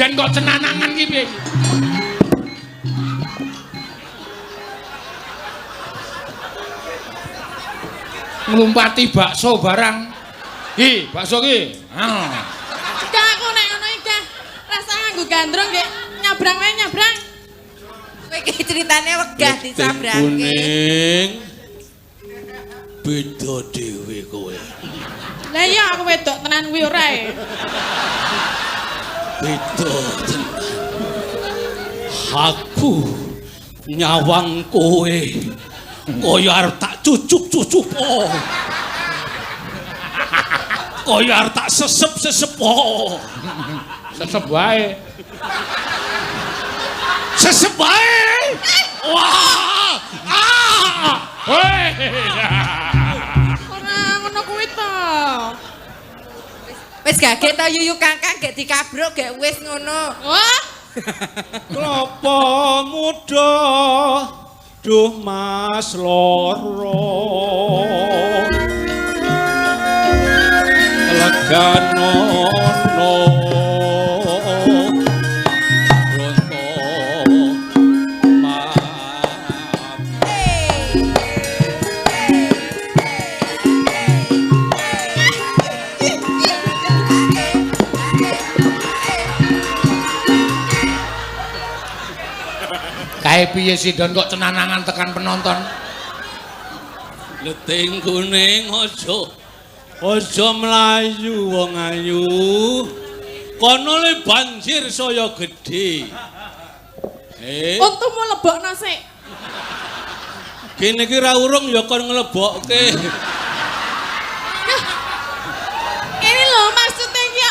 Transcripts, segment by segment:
Sinden kok cenanangan ki piye? Nglumpati bakso barang. Ki, bakso ki. Ah. Gak aku nek ngono iki gak rasa nganggo gandrung nggih nyabrang wae nyabrang. Kowe iki critane wegah disabrangke. Kuning. Beda dhewe kowe. Lah iya aku wedok tenan kuwi ora e. Beda tenan. Aku nyawang kowe kaya arep tak cucup-cucup. Kaya arep tak sesep-sesep. Sesep wae. Sesep wae. Wah. Ah. Hoi. Ora ngono kuwi to. Wis gage to yuyu kangkang gek dikabruk gek wis ngono. Wah, Klopo muda duh Mas loro. Leganono ronto mati. Kae piye Sindon kok cenanangan tekan penonton? Leting kuning aja mlayu wong ayu. Kono le banjir saya gedhe. Untumu lebokno sik. Kene iki ra urung ya kon nglebokke. Ini lho maksudnya iki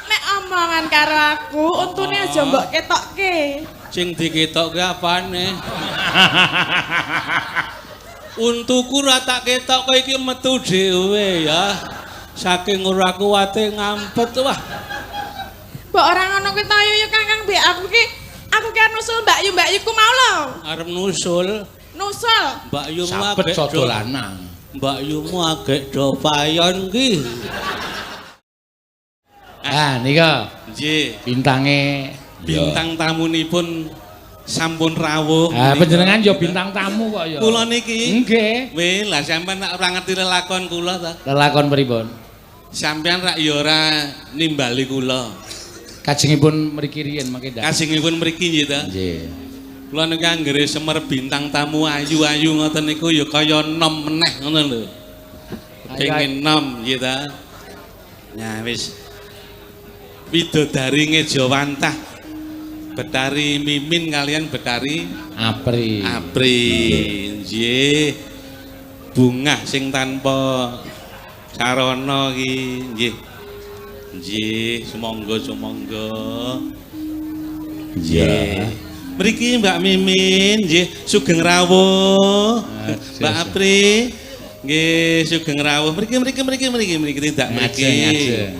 nek omongan karo aku, untune aja mbok ketokke. Sing diketokke apane? Untuku ora tak ketokke iki metu dhewe ya. Saking ora kuwate ngampet wah. Mbok ora ngono kuwi to yuyu kangkang mbek aku ki nusul Mbak Yu, Mbak Yuku mau lho. Arep nusul. Nusul. Mbak Yumu Sabet agek sodo lanang. Mbak Yumu agek do payon ki. Ah nika Nggih. bintange Bintang tamunipun sampun rawuh. Ah panjenengan ya bintang tamu kok ya. Kula niki. Nggih. Weh, lah sampean rak ora ngerti lelakon kula ta. Lelakon pripun? Sampean rak ya ora nimbali kula. Kajengipun mriki riyen mangke ndak. Kajengipun mriki nggih ta. Nggih. Kula niku anggere semer bintang tamu ayu-ayu ngoten niku ya kaya nom meneh ngono lho. Kepengin nom nggih ta. Nah wis. Widodari ngejawantah. Betari Mimin kalian Betari Apri. Apri. Nggih. Bungah sing tanpa sarana iki nggih. Nggih, sumangga sumangga. Iya. Mriki Mbak Mimin nggih sugeng rawuh. Mbak Apri nggih sugeng rawuh. Mriki mriki mriki mriki mriki tindak mriki. Ngajeng.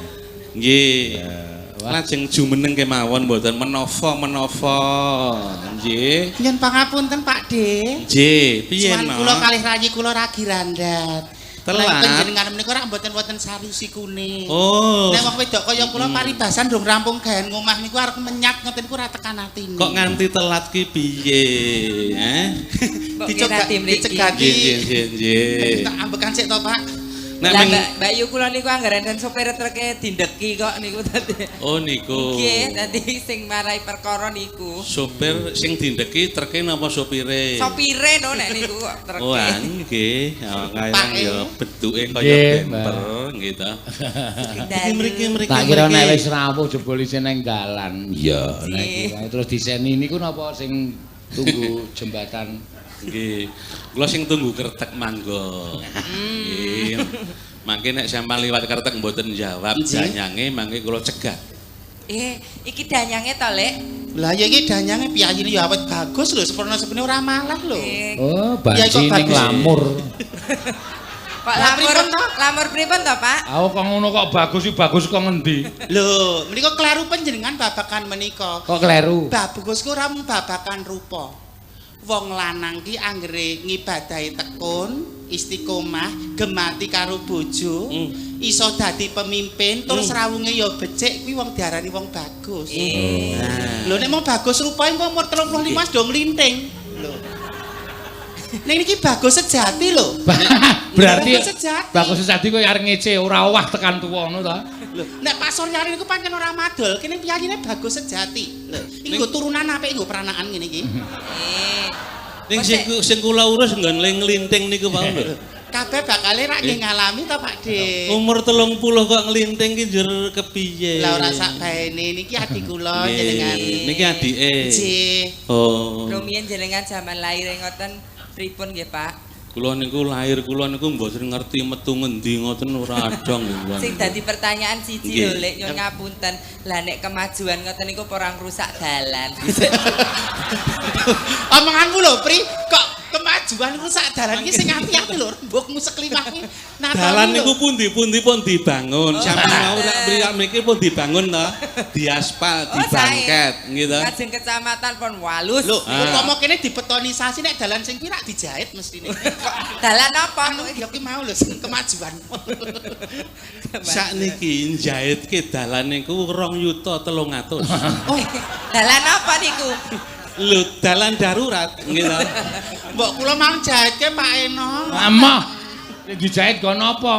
Nggih. Lajeng jumeneng kemawon mboten menapa-menapa. Nggih. Nyen pangapunten Pak De. Nggih, piye Suwan no? kula kalih rayi kula ragi randat. Telat. Panjenengan menika rak mboten wonten sarusi kuning. Oh. Nek wong wedok kaya kula paribasan durung rampung gaen ngomah niku arep menyat ngoten niku ora tekan atine. Kok nganti telat ki piye? Eh? Dicegati. Nggih, nggih, nggih. Tak ambekan sik to, Pak. Nek Lah Mbak Yu kula niku anggaran den sopir treke dindeki kok niku tadi. Oh niku. Nggih, dadi sing marai perkara niku. Sopir sing dindeki treke napa sopire? Sopire no nek niku kok treke. Oh nggih, kaya ya bentuke kaya bemper nggih ta. Mriki mriki. Tak kira nek wis rawuh jebul isih nang dalan. Iya, nek kira terus diseni niku napa sing tunggu jembatan. Nggih. Kula sing tunggu kertek mangga. Nggih. Mangke nek sampean liwat kertek mboten jawab danyange mangke kula cegat. Iki danyange to, Lek? Lah ya iki danyange piyayine ya awet bagus lho, seprono-seprone ora malah lho. Oh, banci ning lamur. Kok lamur? Lamur pripun to, Pak? Aku kok ngono kok bagus iki bagus kok ngendi? Lho, menika kleru panjenengan babakan menika. Kok kleru? Bagus ku ora mung babakan rupa. Wong lanang ki anggere ngibadahi tekun, Istiqomah, gemati karo bojo, iso dadi pemimpin, terus rawunge ya becik, kuwi wong diarani wong bagus. Lho nek mung bagus rupae engko umur 35 do nglinting. Lho. Ning niki bagus sejati lho. Berarti Bagus sejati. bagus sejati kowe arep ngece ora owah tekan tuwa ngono ta. Lho, nek Pak Suryani niku pancen ora madol, kene piyayine bagus sejati. Lho, iki nggo turunan apik nggo pranakan ngene iki. Ning sing kula urus nggon nglinting niku wau lho. Kabeh bakale rak nggih ngalami to Pak De. Umur 30 kok nglinting ki njur kepiye? Lah ora sak baene niki adik kula jenengan. Niki adike. Nggih. Oh. Rumiyin jenengan jaman lahir ngoten pripun nggih Pak? Kula niku lahir kula niku mboten ngerti metu ngendi ngoten ora adong nggih kula. Sing dadi pertanyaan siji Nggih. lho Lek nyuwun ngapunten. Lah nek kemajuan ngoten niku apa ora ngrusak dalan. Omonganmu lho Pri, kok kemajuan rusak dalan iki sing ati-ati lho rembugmu seklimah iki. Dalan niku pundi-pundi pun dibangun. Sampe mau tak mriyak mriki pun dibangun to. Diaspal, dibangket nggih to. Kajeng kecamatan pun walus. Lho, upama kene dibetonisasi nek dalan sing kuwi rak dijahit mestine. Dalan apa? Anu ya ki mau lho sing kemajuan. Sakniki njahitke dalan niku 2.300.000. Oh, Dalan apa niku? Lho, dalan darurat nggih to. Mbok kula mau jahitke Pak Eno. Amah. Sing dijahit nggo napa?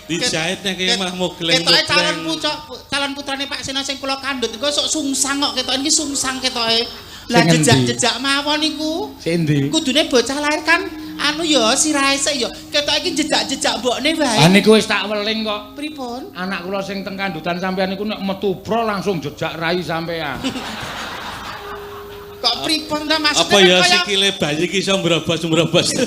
Dijahit nek malah mogleng. Ketoke calon putra calon putrane Pak Seno sing kula kandhut niku sok sungsang kok ketoke iki sungsang ketoke. Lah jejak-jejak mawon niku. Sing endi? Kudune bocah lahir kan anu ya sirahe sik ya. Ketoke iki jejak-jejak mbokne wae. Ah niku wis tak weling kok. Pripun? Anak kula sing teng kandutan sampean niku nek metu bro langsung jejak rai sampean. Kok pripun ta maksudnya? Apa ya sikile bayi ki iso mbrobos-mbrobos.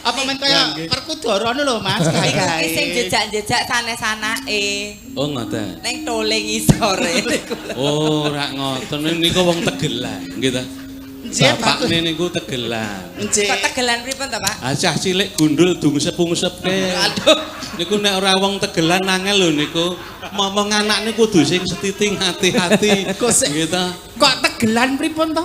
Apa men kaya Werkudara lho Mas, Iki sing jejak-jejak sanes-anake. Oh ngoten. Ning tole ngisore niku. Oh ora ngoten niku wong Tegelan nggih ta. Bapakne niku Tegelan. Kok Tegelan pripun ta, Pak? Ah cah cilik gundul dungsep-ungsepke. Aduh. Niku nek ora wong Tegelan angel lho niku. Momong anak niku kudu sing setiting hati-hati. Nggih ta. Kok Tegelan pripun to?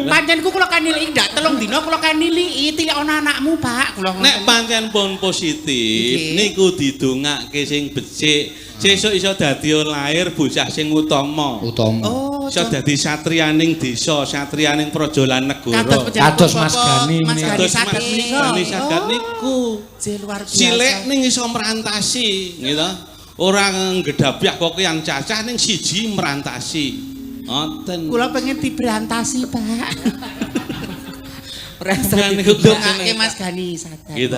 Pancen ku kula kaniliki ndak 3 dina kula kaniliki tilik ana anakmu, Pak. Kula nek pancen pun positif niku didongake sing becik. Sesuk iso dadi lahir bocah sing utama. Utama. Oh, iso dadi satriyaning desa, satriyaning praja lan negara. Kados Mas Gani. Mas Gani Sadat menika. Gani Sadat niku luar biasa. Cilik ning iso merantasi, nggih to. Ora nggedabyah kok yang cacah ning siji merantasi. Ngoten. Kula pengen diberantasi, Pak. Dongake Mas Gani Sadat. Gitu.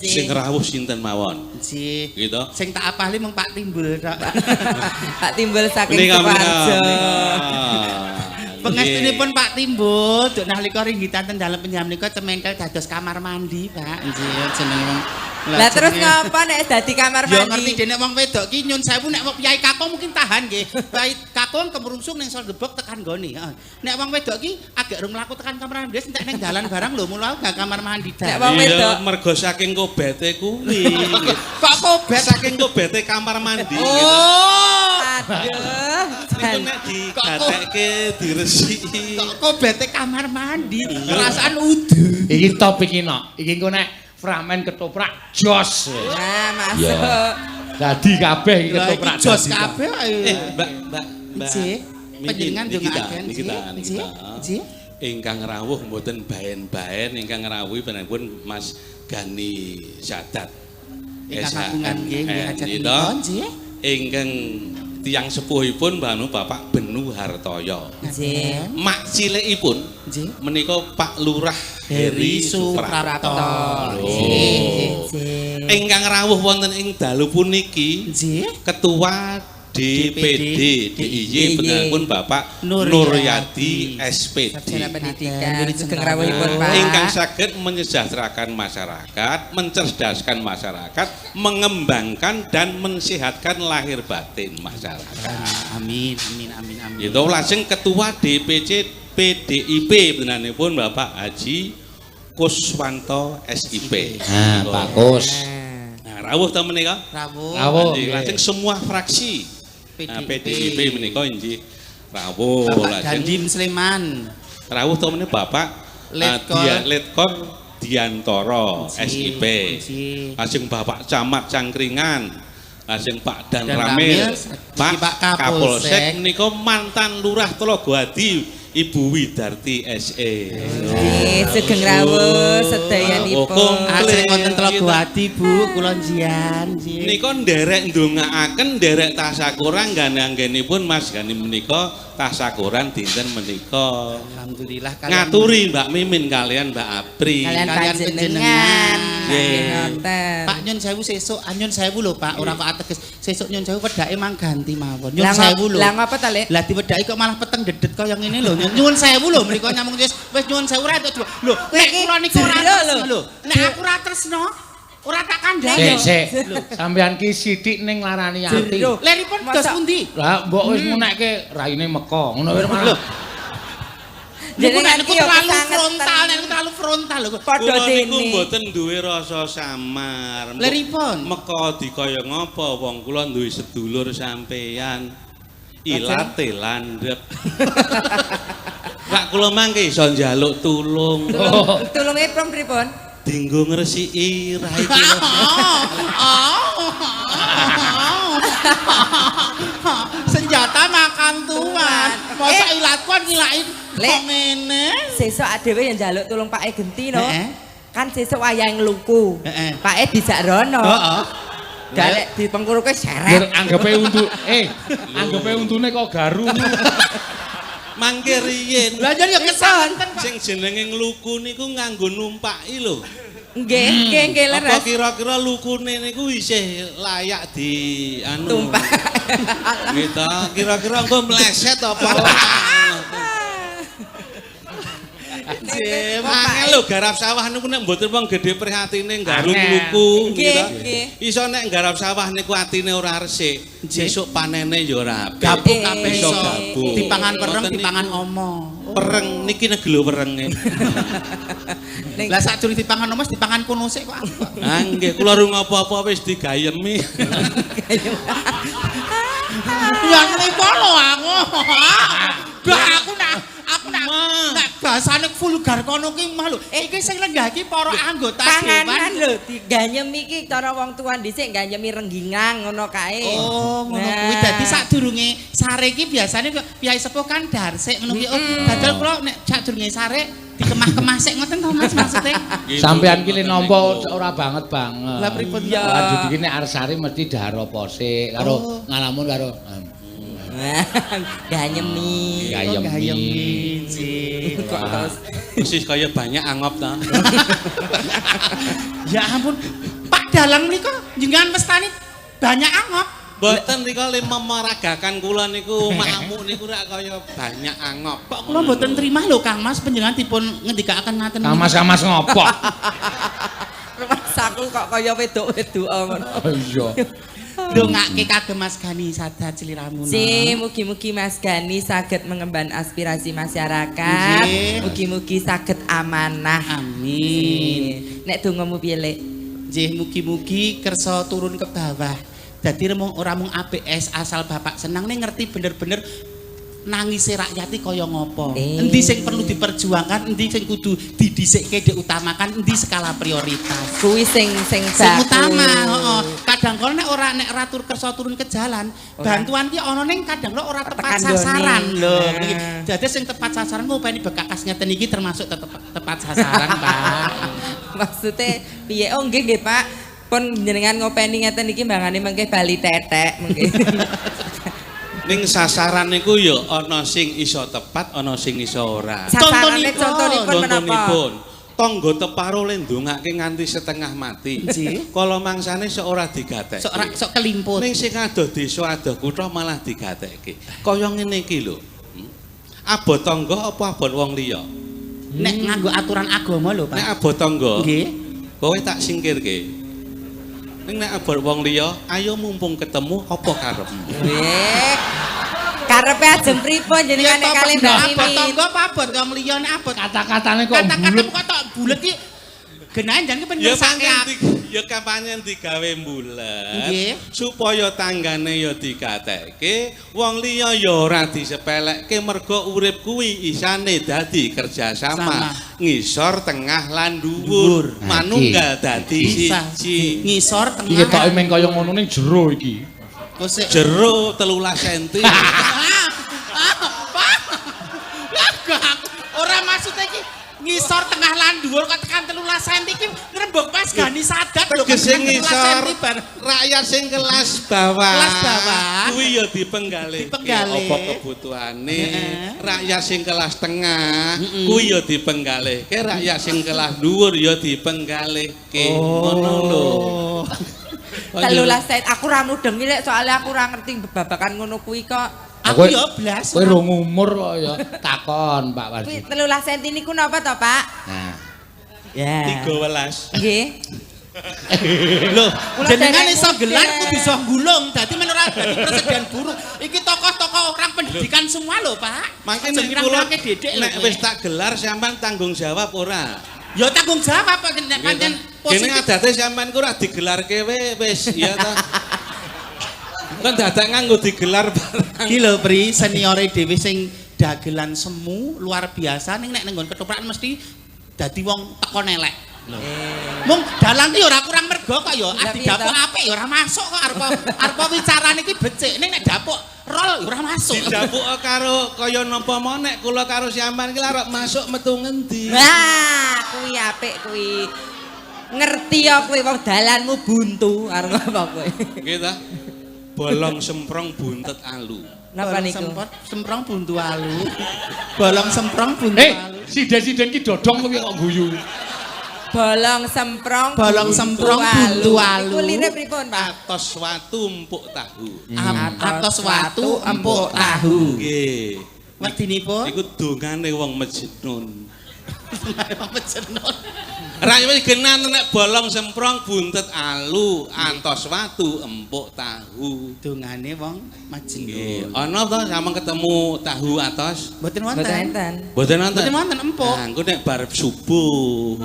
Sing rawuh sinten mawon? Nggih. Gitu. Sing tak apali mung Pak Timbul tok. Pak Timbul saking Sukoharjo. Pengestunipun Pak Timbul duk nalika ringgitan ten dalem penjam nika cementel dados kamar mandi, Pak. Nggih, jenenge wong. Lah terus ngapa nek dadi kamar mandi? Ya ngerti dene wong wedok ki nyun sewu nek wong piyai kakung mungkin tahan nggih. Piyai kakung kemrungsung ning sol debok tekan nggone, heeh. Nek wong wedok ki agak rung mlaku tekan kamar mandi entek ning dalan barang lho mula gak kamar mandi Nek wong wedok mergo saking kobete kuwi. Kok kobet saking kobete kamar mandi. Oh, aduh. Niku nek digatekke diresiki. Kok kobete kamar mandi? Perasaan udu. Iki topik iki nok. Iki engko nek framen ketoprak jos. Nah, masuk. Dadi kabeh iki ketoprak jos kabeh. Mbak, Mbak, Mbak. Nggih. Panjenengan ndongaaken niki ta, niki ta. Nggih. Ingkang rawuh mboten baen-baen, ingkang rawuhi panjenenganipun Mas Gani Sadat. Ingkang kagungan nggih nggih hajat menika nggih. Ingkang tiyang sepuhipun banu Bapak Benu Hartoyo. Nggih. Mak cilikipun menika Pak Lurah Heri Suprapto. Nggih. Ingkang rawuh wonten ing dalu puniki Ketua DPD DIY panjenenganipun Bapak Nuryadi SPD. Sarjana Pendidikan sugeng rawuhipun Pak. Ingkang saged menyejahterakan masyarakat, mencerdaskan masyarakat, mengembangkan dan mensehatkan lahir batin masyarakat. Amin amin amin amin. Itu lajeng Ketua DPC PDIP panjenenganipun Bapak Haji Kuswanto SIP. Nah, Pak Kus. Nah, rawuh ta menika? Rawuh. Rawuh. Lajeng semua fraksi PDIP menika inggih rawuh. Bapak Dandim Sleman. Rawuh ta menika Bapak Letkor Diantoro SIP. Lajeng Bapak Camat Cangkringan, lajeng Pak Dan Ramil, Pak Kapolsek menika mantan Lurah Tlogoadi Ibu Widarti SE. Nggih, sugeng rawuh sedayanipun. Asring wonten Tlogoadi Bu, kula njian. Nika nderek ndongaaken nderek tasakuran gandhanggenipun Mas Gani menika tasakuran dinten menika. Alhamdulillah kalian ngaturi Mbak Mimin kalian Mbak Apri. Kalian panjenengan. Nggih. Pak nyun sewu sesuk, nyun sewu lho Pak, ora kok ateges. Sesuk nyun sewu wedake mang ganti mawon. Nyun sewu lho. Lah ngapa ta, Lek? Lah diwedaki kok malah peteng dedet kaya ngene lho. Nyuwun sewu lho mriku nyamung wis nyuwun sewu ra entuk. Lho, nek kula niku ora tresno lho. Nek aku ora tresno, ora tak kandhani. Sik, sik. Sampeyan ki sithik ning larani ati. Leripun dos pundi? Lah mbok wis ngunekke raine meka. Ngono wae malah. Niku nek niku terlalu frontal, nek niku terlalu frontal lho. Padha dene. Niku mboten duwe rasa samar. Leripun meka dikaya ngapa wong kula duwe sedulur sampeyan. Ilate landhep. Pak kula mangke iso njaluk tulung. Tulunge prom pripun? Dinggo ngresiki rai kula. Senjata makan tuan. Masa ilatku kan ngilaki kok ngene. Sesuk dhewe yang njaluk tulung Pake genti no. Kan sesuk wayah ngluku. Pake dijak rono. Heeh. Galek dipengkuruke seret. Anggepe untu, anggepe untune kok garu. Mangke riyin. Lah yen ya kesanten Pak. Sing jenenge ngluku niku nganggo numpaki lho. Nggih, nggih, nggih leres. Apa kira-kira lukune niku isih layak di anu tumpak. Nggih ta, kira-kira engko meleset apa? Angel lho garap sawah niku nek mboten wong gedhe prihatine nggarung luku gitu. Iso nek garap sawah niku atine ora resik, sesuk panene ya ora apik. Gabung kabeh iso gabung. Dipangan wereng, dipangan omo. Wereng niki negelo werenge. Lah sadurunge dipangan omo dipangan kono sik kok aku. Ah nggih, kula rung apa-apa wis digayemi. Ya ngene lho aku. Bah aku nak nak bahasane vulgar kono ki mah lho. Iki sing lenggah iki para anggota dewan. Panganan lho diganyem iki cara wong tuwa dhisik ganyemi rengginang ngono kae. Oh, ngono kuwi. Dadi sadurunge sare iki biasane piyai sepuh kan dhar sik ngono kuwi. Oh, dadal kula nek sadurunge sare dikemah-kemah sik ngoten to Mas maksude. Sampeyan ki le nampa ora banget banget. Lah pripun ya? Lanjut iki nek arep sare mesti dhar apa sik karo ngalamun karo ganyemi. Gayemi. Kok terus persis kaya banyak angop ta. Ya ampun. Pak Dalang menika jenengan mestani banyak angop. Mboten nika le memeragakan kula niku makmuk niku rak kaya banyak angop. Kok kula mboten terima lho Kang Mas panjenengan dipun ngendikaaken ngaten. Kang Mas, Kang Mas ngopo? Rumahsaku kok kaya wedok-wedok ngono. Iya. Dongake kagem Mas Gani sadat sliramu. Nggih, mugi-mugi Mas Gani saged mengemban aspirasi masyarakat. Mugi-mugi saged amanah. Amin. Nek dongamu piye, Lek? Nggih, mugi-mugi kersa turun ke bawah. Dadi ora mung ABS asal bapak senang ning ngerti bener-bener nangise rakyat iki kaya ngopo. Endi sing perlu diperjuangkan, endi sing kudu didhisikke, diutamakan, endi skala prioritas. Kuwi sing sing utama, heeh. Kadang kala nek ora nek ratur kersa turun ke jalan, bantuan ki ana ning kadang kala ora tepat sasaran lho. Dadi sing tepat sasaran ngopeni bekakas ngeten iki termasuk tepat sasaran, Pak. Maksude piye? Oh nggih nggih, Pak. Pun jenengan ngopeni ngeten iki mbangane mengke bali tetek mengke. Ning sasaran niku ya ana sing iso tepat, ana sing iso ora. Sasarane contonipun menapa? Tangga teparo le ndongake nganti setengah mati. Kala mangsane sok ora digatekke. Sok sok kelimput. Ning sing adoh desa adoh kutha malah digatekke. Kaya ngene iki lho. Abot tangga apa abot wong liya? Nek nganggo aturan agama lho, Pak. Nek abot tangga, nggih. Kowe tak singkirke. Ning nek abot wong liya, ayo mumpung ketemu apa karepmu? Nggih. Karepe ajeng pripun jenengan nek kalih Mbak Mimin? Abot tangga apa abot wong liya nek abot kata-katane kok bulet. Kata-kata kok tok bulet iki. Genahe jan ki ben Ya ngersake pancen aku. Ya kampanye digawe mbulet. Nggih. Supaya tanggane ya digatekke, wong liya ya ora disepelekke mergo urip kuwi isane dadi kerjasama. Ngisor, tengah lan dhuwur, manunggal dadi siji. Ngisor Iki tengah. ketoke meng kaya ngono ning jero iki. Kok Jero 13 senti. Pak. Lah gak ora maksudnya iki ngisor tengah lan dhuwur kok tekan 13 senti iki ngrembug Mas Gani Sadat lho Tegese tekan 13 ngisor senti bar. rakyat sing kelas bawah. Kelas bawah. Kuwi ya dipenggalihke Dipenggalih. apa kebutuhane. Heeh. Rakyat sing kelas tengah kuwi ya dipenggalihke, rakyat sing kelas dhuwur ya dipenggalihke. Ngono lho. 13 senti aku ora mudeng iki lek soalnya aku ora ngerti babakan ngono kuwi kok. Aku ya blas. Kowe rong umur kok ya takon Pak Kuwi Wardi. 13 senti niku napa to, Pak? Nah. Ya. 13. Nggih. Lho, jenengan dereng iso gelar mudeng. kudu iso gulung. Dadi men ora dadi presiden buruk. Iki tokoh-tokoh orang pendidikan semua lho, Pak. Mangke Aja nek kula ngirang-ngirangke dedek lho. nek wis tak gelar sampean tanggung jawab ora. Ya tanggung jawab Pak nek pancen Kene positif. adate sampean ku ora digelarke we wis ya ta. Kan dadak nganggo digelar barang. Iki lho Pri, seniore dhewe sing dagelan semu luar biasa ning nek nenggon ketoprakan mesti dadi wong tekon elek. Lho. Mung dalang ki ora kurang mergo kok ya, Lah adi piye dapuk to? apik ya ora masuk kok arep arep wicarane iki becik ning nek dapuk rol ya ora masuk. Didapuk karo kaya napa mau nek kula karo sampean ki arep masuk metu ngendi. Wah, kuwi apik kuwi. Ngerti ya kowe wong dalanmu buntu arep apa kowe. Nggih ta? Bolong semprong buntet alu. Napa Bolong niku? Semprong buntu alu. Bolong semprong buntu alu. Siden-siden ki dodong kowe kok guyu. Bolong semprong Bolong semprong buntu alu. Niku lire pripun, Pak? Atos watu empuk tahu. Atos watu empuk tahu. Nggih. Wedinipun Iku dongane wong Majnun. wong Majnun. Ra wis genan nek bolong semprong buntet alu, atos watu empuk tahu. Dongane wong Majnun. Nggih, ana to sampean ketemu tahu atos? Mboten wonten. Mboten enten. Mboten wonten. Mboten wonten empuk. Nah, engko nek bar subuh.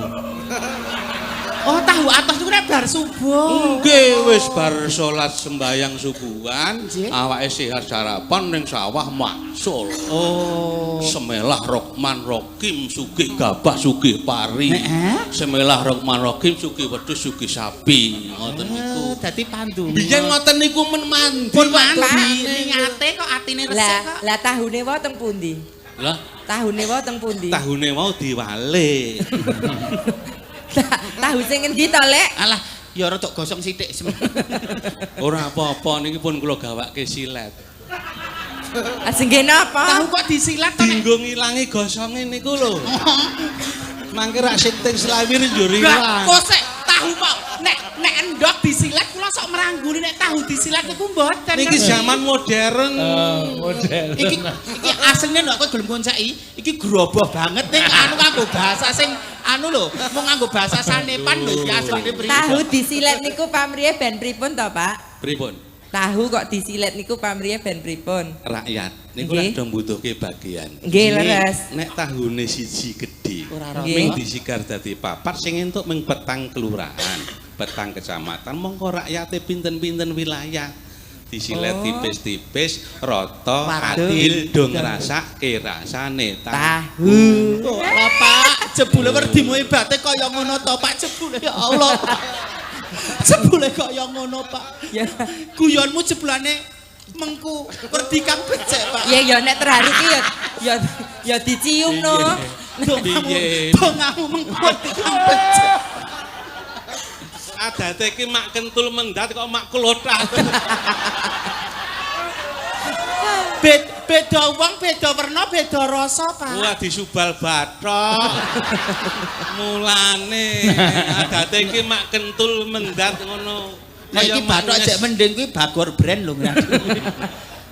Oh, tahu atos niku nek bar subuh. Nggih, wis bar salat sembayang subuhan, Nggih. awake sehat sarapan ning sawah maksul. Oh. Semelah Rohman Rohim sugih gabah sugih pari. Heeh. Semelah Rohman Rohim sugih wedhus sugih sapi. Ngoten niku. Dadi pandunga. Biyen ngoten niku men mandi. Pun mandi Pak. niate kok atine resik Lah, kok. lah tahune wae teng pundi? Lah, Tahune wae teng pundi? tahune mau diwale. Tahu sing ngendi to, Lek? Alah, ya rada gosong sithik. Ora apa-apa niki pun kula gawake silet. Ajeng nggih napa? Tahu kok disilat to nek. Dinggo ngilangi gosonge niku lho. Mangke rak sinting selawir njur Lah, ilang. kok sik tahu kok nek nek endhog disilat kula sok merangguni nek tahu disilat niku mboten. Niki zaman modern. Model. Iki iki asline nek kowe gelem ngonceki, iki groboh banget ning anu nganggo bahasa sing anu lho, mung nganggo bahasa sanepan lho iki asline pripun. Tahu disilet niku pamriye ben pripun to, Pak? Pripun? Tahu kok disilet niku pamriye ben pripun? Rakyat niku Nggih. lak do mbutuhke bagian. Nggih, leres. Nek tahune siji gedhe, Ora rata. ming disigar dadi papat sing entuk ming petang kelurahan, petang kecamatan, mongko rakyate pinten-pinten wilayah. Disilet tipis-tipis, rata, adil, do ngrasake rasane tahu. Tahu. Oh, Pak, jebule werdimu hebate kaya ngono to, Pak, jebule ya Allah. Pak. Jebule kaya ngono, Pak. Ya. Guyonmu jebulane mengku werdi kang becik, Pak. Ya ya nek terharu ki ya ya ya dicium no. Dongamu, Piye? dongamu mengku werdi kang becik. Adate iki mak kentul mendat kok mak klothak. Beda wong, beda werna, beda rasa, Pak. Wah disubal bathok. Mulane adate iki mak kentul mendat ngono. Nek iki bathok jek mending kuwi Bagor brand lho ngradu.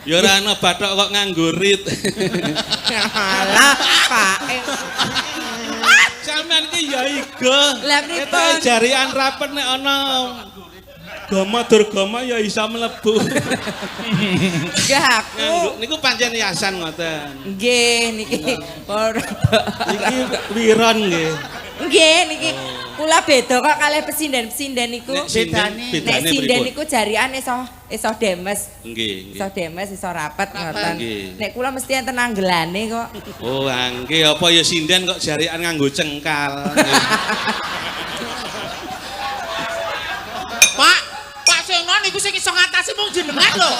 Ya ora ana bathok kok nganggo rit. Alah, Pak. Sampeyan ki ya igo. Lah, pripun? Ketoke jarian rapet nek ana gama durgama ya iso mlebu. Nggih aku. Nganggo niku pancen yasan ngoten. Nggih niki ora. Iki wiron nggih. Nggih niki Kula beda kok kalih pesinden-pesinden niku. Nek sinden Nek sinden niku jarian iso demes. Nggih, nggih. Iso demes, iso rapet ngoten. Nggih. Nek kula mesti enten anggelane kok. Oh, nggih, apa ya sinden kok jarian nganggo cengkal. Pak, Pak Seno niku sing iso ngatasi mung jenengan lho.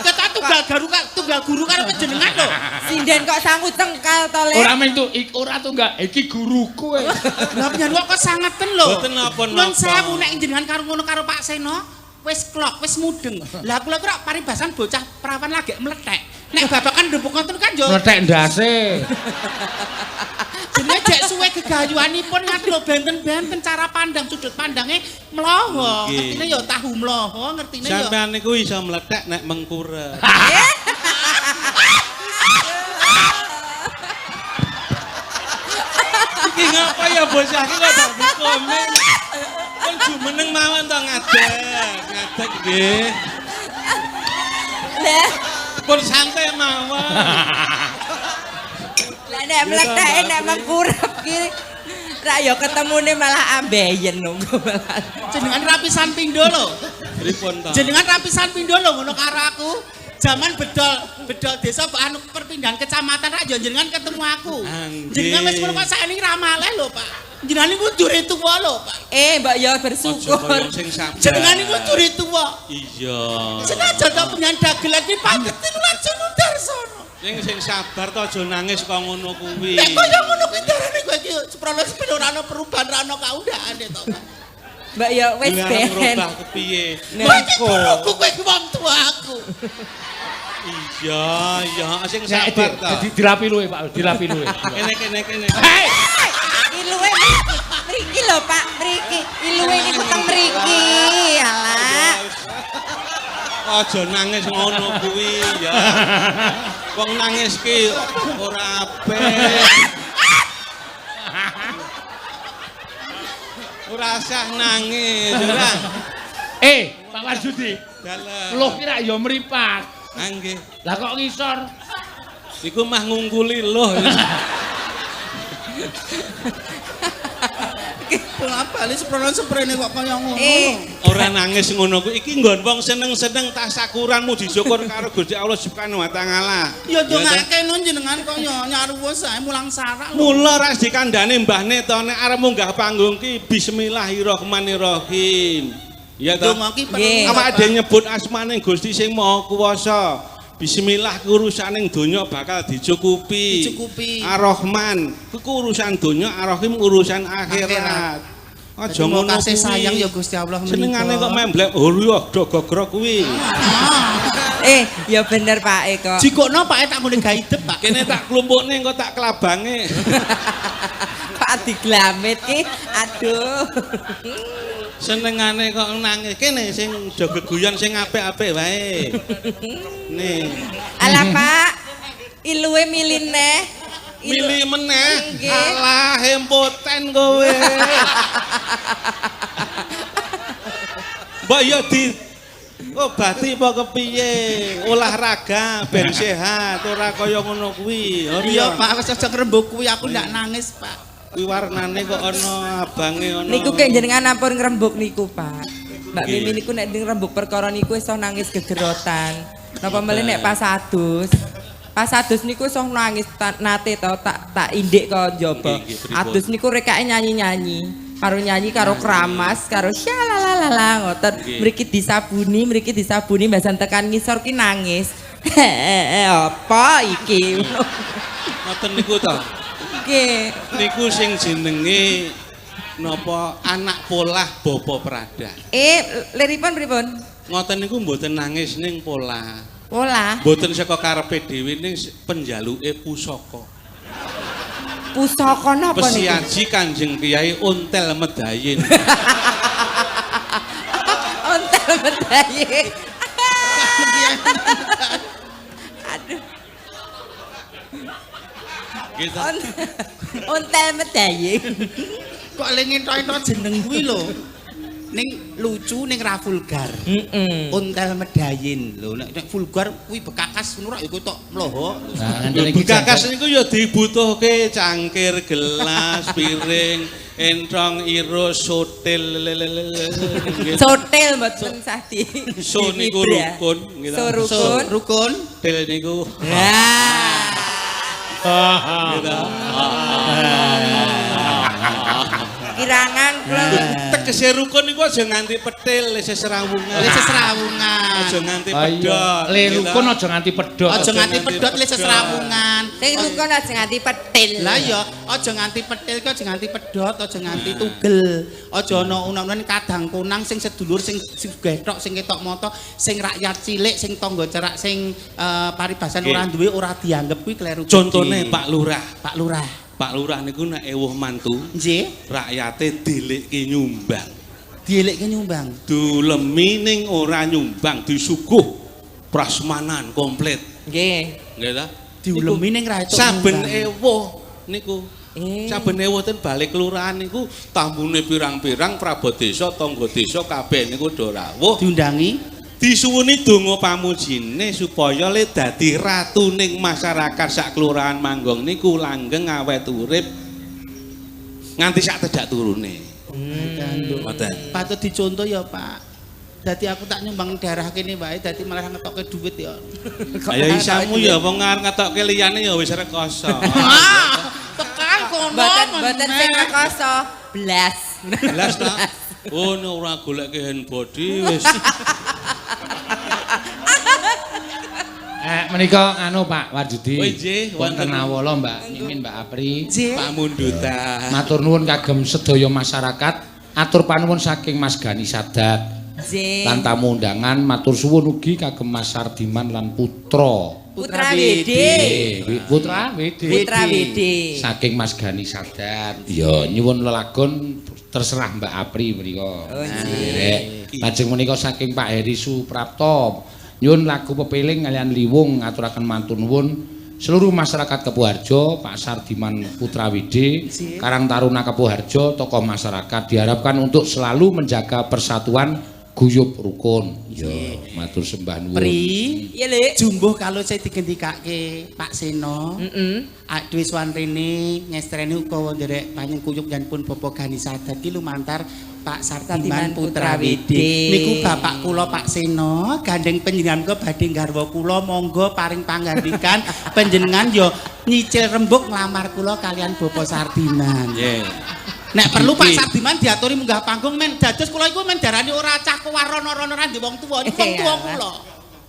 Ketok tunggal garu tunggal guru karo panjenengan lho. Sinden kok sangu cengkal to, Le? Ora mung tu, ora tunggal, iki guruku. Lah panjenengan kok sangeten lho. Mboten napa-napa. Nuwun sewu nek jenengan karo ngono karo Pak Seno wis klok, wis mudeng. Lah kula kira paribasan bocah perawan lagi mlethek. Nek babakan ndempuk ngoten kan yo Mlethek ndase. Jenenge jek suwe gegayuhanipun ngaten lho benten-benten cara pandang sudut pandange mloho. Ngertine ya tahu mloho, ngertine ya. Sampeyan niku iso mlethek nek mengkurep. Iki ngapa ya bocah iki kok dadi komen. Kon jumeneng mawon to ngadeg, ngadeg nggih. Lah, Pun santai mawon. lah nek mletheke nek mengkurep ki rak ya ketemune malah ambeien nunggu malah. Jenengan rapisan pindho lho. Pripun to? Jenengan rapisan pindho lho ngono karo aku. Zaman bedol desa anu perpindahan kecamatan rak yo jenengan ketemu aku. Jenengan wis ngono kok saiki ramaleh lho, Pak. Jenengan niku dure tuwa lho, Pak. Mbok ya bersyukur. Jenengan niku dure tuwa. Iya. Senajan to penyan dagelan iki pangeti Lajeng Sudarsono. Sing sabar to aja nangis kok ngono kuwi. Nek kaya ngono kuwi darane kowe iki seprono sepino ora ana perubahan ora ana kaundhakane to, Pak. Mbak ya wis ben. Ngrubah kepiye? Kowe iki guruku kowe iki wong tuaku. Iya, iya sing sabar to. Dilapi luwe, Pak, dilapi luwe. Kene kene. Hei! Iluwe mriki lho, Pak, mriki. Iluwe niku teng mriki. Alah. Aja nangis ngono kuwi ya. Wong nangis ki ora apik. Ora usah nangis, ora. Pak Warsudi. Dalem. Loh ki rak ya mripat. Ha nggih. Lah kok ngisor? Iku mah ngungkuli loh. Bali seprono seprene kok kaya ngono. Ora nangis ngono kuwi. Iki nggon wong seneng-seneng tasakuran muji syukur karo Gusti Allah Subhanahu wa taala. Ya dongake no jenengan kaya nyaruwus ae mulang sarak. Mula ras dikandhane mbahne to nek arep munggah panggung ki bismillahirrahmanirrahim. Ya to. Donga ki perlu. Awake dhewe nyebut asmane Gusti sing Maha Kuwasa. Bismillah urusaning donya bakal dicukupi. Dicukupi. Ar-Rahman ku urusan donya, Ar-Rahim urusan akhirat. Aja ngono kasih sayang ya Gusti Allah menika. Senengane kok memblek huru do gogrok kuwi. Ya bener Pak e kok. Jikokno Pak e tak ngene gawe idep Pak. Kene tak klumpukne engko tak kelabange. Pak diglamit ki. Aduh. Senengane kok nangis. Kene sing do geguyon sing apik-apik wae. Nih. Alah Pak, iluwe milih neh. Milih meneh. Alah impoten kowe. Mbok ya di obati apa kepiye? Olahraga ben sehat, ora kaya ngono kuwi. Iya Pak, wis aja ngrembug kuwi aku ndak nangis Pak. Kuwi warnane kok ana abange ana. Niku kek jenengan ampun ngrembug niku Pak. Mbak Mimi niku nek ngrembug perkara niku iso nangis gegerotan. Napa melih nek pas adus. Pas adus niku iso nangis nate to tak indik kok njaba. Adus niku rekake nyanyi-nyanyi. Karo nyanyi karo kramas, karo syalalalala ngoten. Mriki disabuni, mbasan tekan ngisor ki nangis. Apa iki? Ngoten niku to. Nggih. Niku sing jenenge napa anak polah bapa pradah. Liripun pripun? Ngoten niku mboten nangis ning polah. Polah. Mboten saka karepe dhewe ning penjaluke pusaka. Pusaka napa niku? Pesiaji Kanjeng Kyai Ontel Medayin. Ontel Medayin. Aduh. Gitu. Ontel Medayin. Kok le ngentok-entok jeneng kuwi lho. Ning lucu ning ra vulgar. Heeh. Ontel Medayin lho nek vulgar kuwi bekakas ngono rak ya tok mloho. Nah, bekakas niku ya dibutuhke cangkir, gelas, piring. Entrong iro sotil. Sotil mboten sah di. So niku rukun nggih. So rukun. Rukun. Til niku. Nah. Gitu. Kirangan kula. Tegese rukun niku aja nganti petil le seserawungan. Le seserawungan. Aja nganti pedhot. Le rukun aja nganti pedhot. Aja nganti pedhot le seserawungan. Sing rukun aja nganti petil. Lah iya, aja nganti petil ki aja nganti pedhot, aja nganti tugel. Aja ana unan-unan kadang kunang sing sedulur sing gethok sing ketok mata, sing rakyat cilik, sing tangga cerak, sing paribasan ora duwe ora dianggep kuwi kleru. Contone Pak Lurah. Pak Lurah. Pak Lurah niku nek ewuh mantu, nggih, rakyate dilikke nyumbang. Dilikke nyumbang. Dulemi ning ora nyumbang, disuguh prasmanan komplit. Nggih. Nggih ta? Diulemi ning ra entuk. Saben ewuh niku. Saben ewuh ten balik kelurahan niku tambune pirang-pirang prabot desa, tangga desa kabeh niku do rawuh. Diundangi. Disuwuni donga pamujine supaya le dadi ratu ning masyarakat sak kelurahan Manggong niku langgeng awet urip nganti sak tedak turune. Ngoten. Patut dicontoh ya, Pak. Dadi aku tak nyumbang daerah kene wae dadi malah ngetokke duit ya. Ayo isamu ya wong arep ngetokke liyane ya wis rekoso. Tekan kono. Mboten sing rekoso, blas. Blas ta? Oh nek ora goleke hand body wis. Menika anu Pak Warjudi. Oh nggih, wonten awala Mbak Mimin Mbak Apri. Pamundutan. Matur nuwun kagem sedaya masyarakat, atur panuwun saking Mas Gani Sadat. Nggih. Lan tamu undangan matur suwun ugi kagem Mas Sardiman lan putra. Putra WD. Putra WD. Putra WD. Saking Mas Gani Sadat. Ya nyuwun lelagon terserah Mbak Apri menika. Oh nggih. Lajeng menika saking Pak Heri Suprapto. Nyuwun lagu pepeling kalian liwung ngaturaken matur nuwun seluruh masyarakat Kepuharjo, Pak Sardiman Putra Widi, Karang Taruna Kepuharjo, tokoh masyarakat diharapkan untuk selalu menjaga persatuan guyub rukun. Ya, matur sembah nuwun. Pri, iya Lek. Jumbuh kalau saya digendikake Pak Seno. Heeh. Awake dhewe sowan rene ngestreni uga nderek panyengkuyung yen pun Bapak Gani Sadat ki lumantar Pak Sardiman Putra Widi. Niku bapak kula Pak Seno, gandeng panjenengan kula badhe garwa kula monggo paring pangandikan panjenengan yo nyicil rembug nglamar kula kalian Bapak Sardiman. Nggih. Nek perlu Pak Sardiman diaturi munggah panggung men dados kula iku men darani ora cah kewarono-rono ra ndek wong tuwa, niku wong tuwa kula.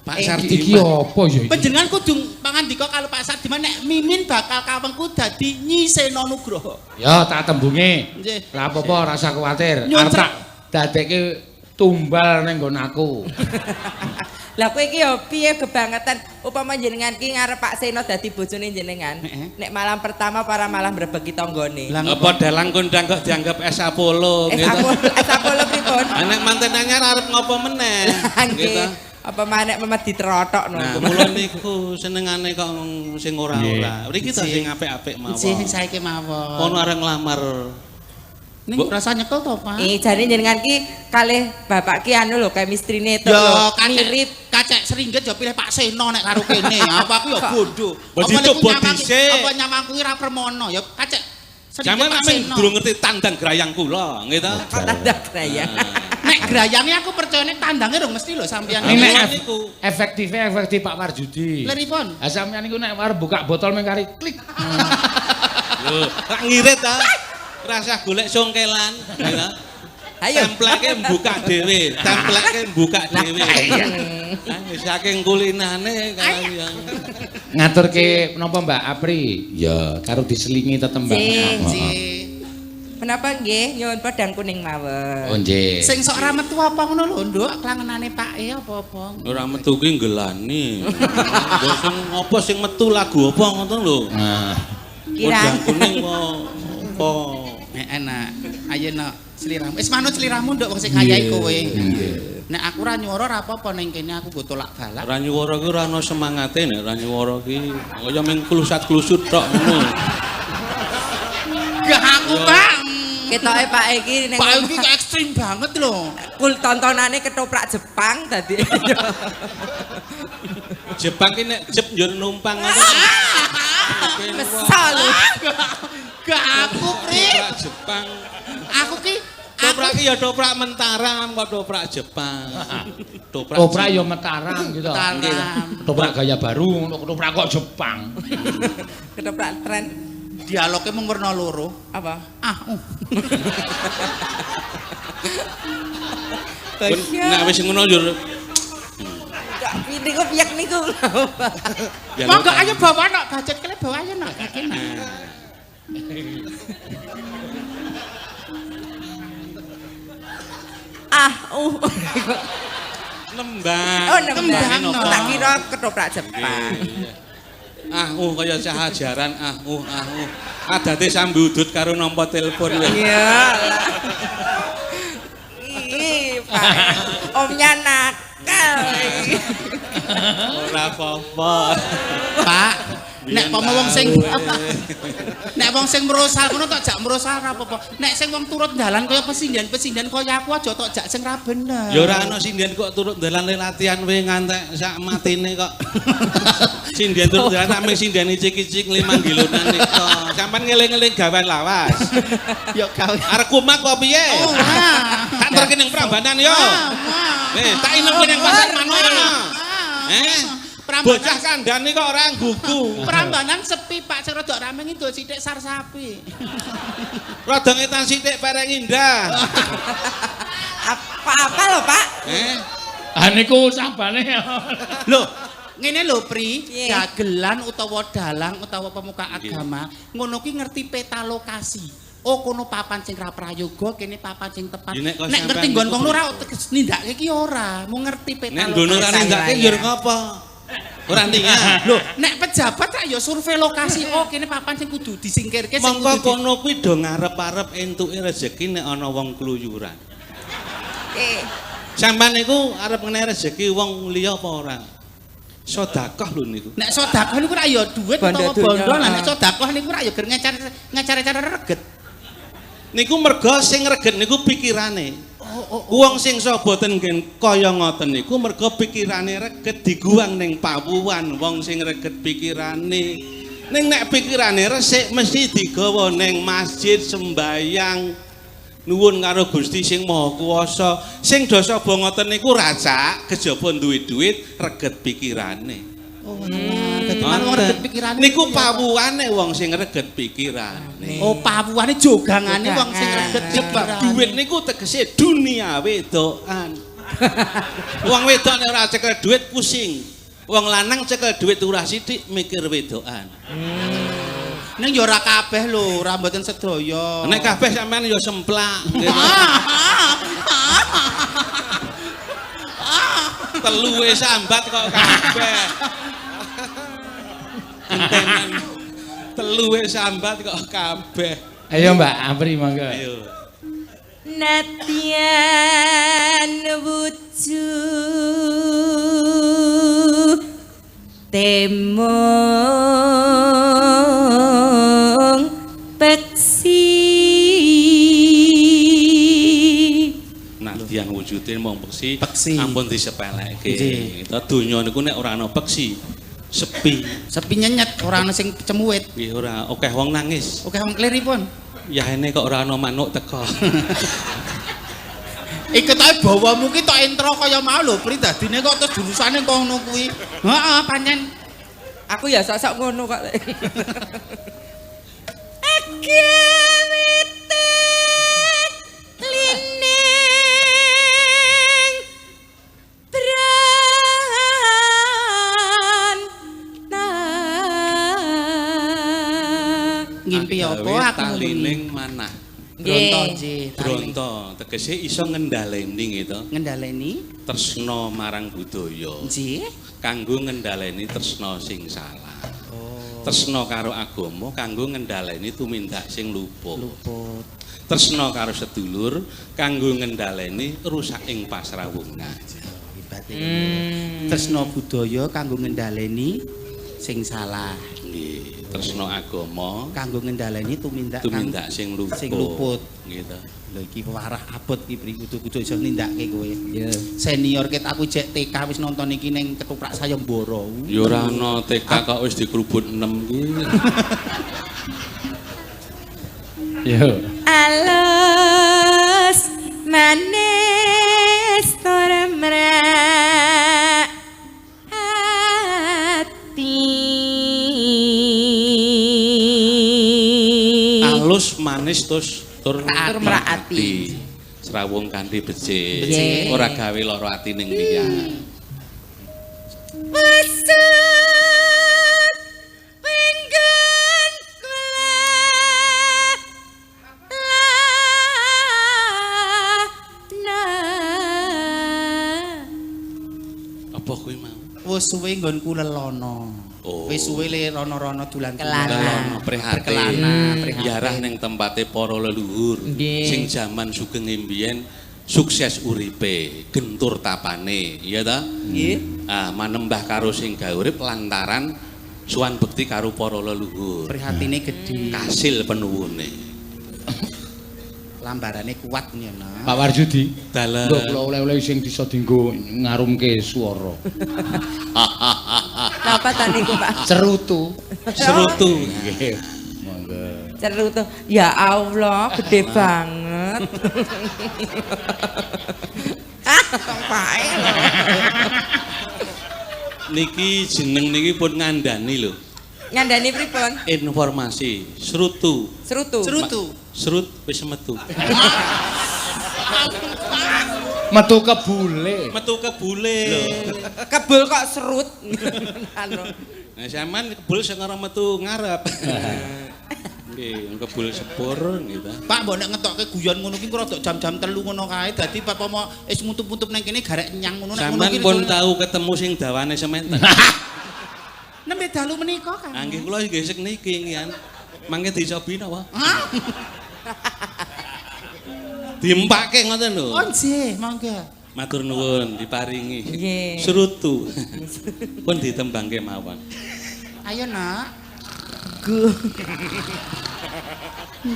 Pak Iki Sardiman. apa ya iki? Panjenengan kudu pangandika kalau Pak Sardiman nek Mimin bakal kawengku dadi Nyi Seno Nugroho. Ya tak tembunge. Nggih. Lah apa-apa rasa kuwatir. Arep tak dadekke tumbal ning nggon aku. Lah kowe iki ya piye kebangetan upama jenengan ki ngarep Pak Seno dadi bojone jenengan. Nek malam pertama para malah mbrebeki tanggane. Apa dalang kondang kok dianggap es Apollo Es gitu. Apollo, es Apollo pripun? Ah nek manten anyar arep ngopo meneh? Nggih. Apa maneh memet diterotokno. Nah, mula niku senengane kok sing ora-ora. Mriki to sing apik-apik mawon. Nggih sing saiki mawon. Kono arep nglamar. Ning rasa nyekel to, Pak? Jane jenengan ki kalih bapak ki anu lho chemistry-ne to lho mirip. Kacek seringgit ya pilih Pak Seno nek karo kene. Apa aku ya bodoh. Apa nyawang kuwi ra permono ya kacek seringgit Jaman Pak amen Seno. durung ngerti tandang grayang kula, nggih ta? Tandang grayang. Nek grayange aku percayane tandange rong mesti lho sampeyan. Nek niku efektife efektif Pak Warjudi. Liripun. Ha sampeyan niku nek arep buka botol meng kari klik. Lho, rak ngirit ta. Rasah golek songkelan, nggih ta? Ayo. Templeke mbuka dhewe, templeke mbuka dhewe. Ah wis saking kulinane kalian. Ngaturke menapa Mbak Apri? Ya, karo diselingi tetembang. Nggih. Menapa nggih nyuwun podang kuning mawon. Oh nggih. Sing sok ra metu apa ngono lho, Nduk, klangenane Pake apa-apa. Ora metu ki nggelani. Mbok sing apa sing metu lagu apa ngoten lho. Nah, Podang kuning apa? Nek enak. Ayo nok sliramu. Wis manut sliramu Nduk wong sing kayahi kowe. Nek aku ora nyuwara ora apa-apa ning kene aku nggo tolak balak. Ora nyuwara ki ora ana semangate nek ora nyuwara ki kaya mung klusat-klusut tok ngono. Gak aku, Pak. Ketoke Pak iki ning Pak iki ekstrim banget lho. Kul tontonane ketoprak Jepang dadi. Jepang ki nek jep njur numpang ngono. Mesal lho. Gak aku, Pri. Ketoprak Jepang. Aku ki Toprak ki ya toprak Mentaram kok toprak Jepang. Toprak Toprak ya Mataram gitu. Mataram. Ketoprak gaya baru, ngono ketoprak kok Jepang. Ketoprak tren dialognya mung werna loro. apa? Ah, Nek wis ngono yo Niku piyak niku. Monggo ayo bawa nok budget kene bawa ayo nok kene. Ah, Nembang. Oh, nembang. Nembang, Tak kira ketoprak Jepang. Ah, kaya cah ajaran ah. Adate sambudut karo nampa telepon. Iya. Ih, Pak. Omnya nakal. Ora apa-apa. Pak, nek pomo wong sing nek wong sing merosal ngono tok jak merosal ora apa-apa. Nek sing wong turut dalan kaya pesindan-pesindan kaya aku aja tok jak sing ra bener. Ya ora ana sinden kok turut dalan le latihan we ngantek sak matine kok. Sinden turut dalan tak mung sinden icik-icik 5 kilonan nika. Sampeyan ngeling-eling gawean lawas. Ya gawe. Arep kumat kok piye? Ora. Tak terke ning Prambanan yo. Eh, tak inep ning pasar manuk kono. Eh, bocah kandhane kok ora nggugu. Prambanan sepi Pak, sing rada rame ngidul sithik sar sapi. Rada ngetan sithik pereng indah. Apa-apa lho, Pak? Eh, Ah niku sabane. Lho, ngene lho Pri, dagelan utawa dalang utawa pemuka agama, ngono ki ngerti peta lokasi. Oh kono papan sing ra prayoga, kene papan sing tepat. Nek ngerti nggon kono ora nindakake ki ora, mung ngerti peta nek nggon ora nindakake yo ngopo? Ora ningat. Lho, nek pejabat tak ya survei lokasi, oh kene papan sing kudu disingkirke sing Mongko kudu kono kuwi do ngarep-arep entuke rejeki nek ana wong kluyuran. Sampeyan niku arep ngenehi rejeki wong liya apa ora? Sedekah lho niku. Nek sedekah niku rak ya dhuwit utawa bondo, lah nek sedekah niku rak ya ger ngecar-ngecar reget. Niku mergo sing reget niku pikirane. Wong sing saba ten nggen kaya ngoten niku mergo pikirane reget diguwang ning pawuhan wong sing reget pikirane. Ning nek pikirane resik mesti digawa ning masjid sembayang nuwun karo Gusti sing Maha Kuwasa. Sing do saba ngoten niku racak kejaba duwe duit reget pikirane. Oh, dadi malah wong reget pikirane. Niku pawuhane wong sing reget pikirane. Oh, pawuhane jogangane wong sing reget Sebab duit niku tegese dunia wedokan. Wong wedok nek ora cekel duit pusing. Wong lanang cekel duit ora sithik mikir wedokan. Ning ya ora kabeh lho, ora mboten sedaya. Nek kabeh sampean ya semplak. Telu wis sambat kok kabeh. Entenan. Telu wis sambat kok kabeh. Ayo Mbak Apri monggo. Ayo. Nadyan wujud temung peksi. Nadyan wujude mung peksi, Peksi. Ampun disepelekke. Kita donya niku nek ora ana peksi sepi. Sepi nyenyet, ora ana sing cemuwit. Nggih ora, akeh wong nangis. Akeh wong kliripun. Yahene kok ora ana manuk teko. Iku ta bawamu ki tok intro kaya mau lho, Pri, dadine kok terus jurusane kok ngono kuwi. Heeh, pancen aku ya sok-sok ngono kok. Lining branta. Ngimpi apa aku talining manah. Bronto nggih. Bronto tegese iso ngendhaleni gitu. Ngendhaleni tresna marang budaya. Nggih. Kanggo ngendhaleni tresna sing salah. Oh. Tresna karo agama kanggo ngendhaleni tumindak sing luput. Luput. Tresna karo sedulur kanggo ngendhaleni rusak ing pasrawungan. Hebat iki. Tresna budaya kanggo ngendhaleni sing salah. Nggih. Tresna agama kanggo ngendhaleni tumindak tumindak sing luput. Sing luput. Gitu. Lho iki warah abot iki Pri, kudu-kudu iso nindakake kowe. Iya. Senior ket aku jek TK wis nonton iki ning ketoprak sayembara. Ya ora ana TK kok wis dikrubut 6 ki. Yo. Alus manis tur mrak ati. Alus manis terus tur Tur mrak ati. Srawung kanthi becik. Becik. Ora gawe lara ati ning liyan. Pesut pinggan kelana. Apa kuwi mau? Wis suwe nggonku lelono. Oh. Wis suwe le rono-rono dolan-dolan. Kelana. Lelono prihatin. Berkelana, prihatin. Yarah ning tempate para leluhur sing jaman sugeng mbiyen sukses uripe, gentur tapane, iya ta? Nggih. Ah, manembah karo sing gawe urip lantaran suwan bekti karo para leluhur. Prihatine gedhe. Kasil penuwune. Lambarane kuat ngene. Pak Warjudi. Dalem. Mbok kula oleh-oleh sing bisa dienggo ngarumke swara. Napa ta niku, Pak? Cerutu. Serutu. Nggih. Monggo. Cerutu. Ya Allah, gede banget. Ah, pae lho. Niki jeneng niki pun ngandani lho. Ngandani pripun? Informasi serutu. Serutu. Cerutu. Serut wis metu. Metu kebule. Metu kebule. Kebul kok serut. Anu. Nah, sampean kebul sing ora metu ngarep. Nggih, kebul sepur gitu. Pak mbok nek ngetokke guyon ngono ki rada jam-jam 3 ngono kae dadi apa mau wis mutup-mutup nang kene garek nyang ngono nek ngono Sampean ki. pun tahu ketemu sing dawane sementen. Nembe dalu menika Kang. Ah, nggih kula nggih sing niki ngian. Mangke dicobi napa? Hah? Diempake ngoten lho. Oh nggih, monggo. Matur nuwun diparingi. Nggih. Serutu. Pun ditembangke mawon. Ayo nak. Gu.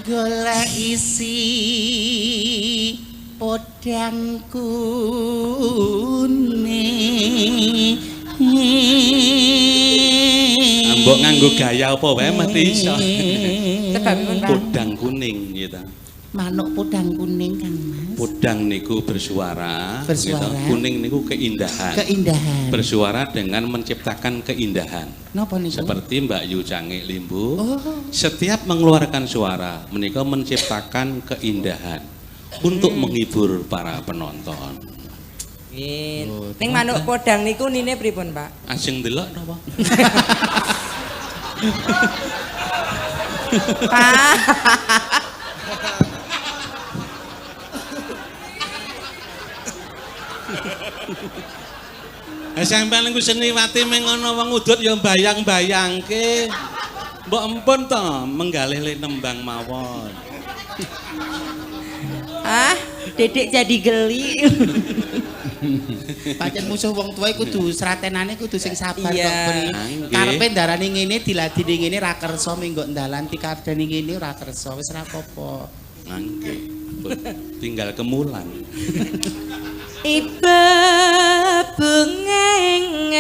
Golek isi podang kuning. Mbok nganggo gaya apa wae mesti iso. Sebabipun Pak. Podang kuning gitu. Manuk podang kuning Kang Mas. Podang niku bersuara, Bersuara. gitu. Kuning niku keindahan. Keindahan. Bersuara dengan menciptakan keindahan. Napa niku? Seperti Mbak Yu Cange Limbu, Oh. setiap mengeluarkan suara, menika menciptakan keindahan untuk menghibur para penonton. Nggih. Ning manuk podang niku nine pripun, Pak? Ajeng delok napa? Pak. Sampeyan niku seniwati meng ana wong udut ya bayang-bayangke. Mbok empun to menggalih le nembang mawon. Ah, Dedek jadi geli. Pancen musuh wong tuwa kudu sratenane kudu sing sabar Iya. kok Bri. Nggih. Karepe ndarani ngene diladeni ngene ra kersa minggo ndalan dikardani ngene ora kersa wis ra apa-apa. Nggih. Tinggal kemulan. Ibu bungeng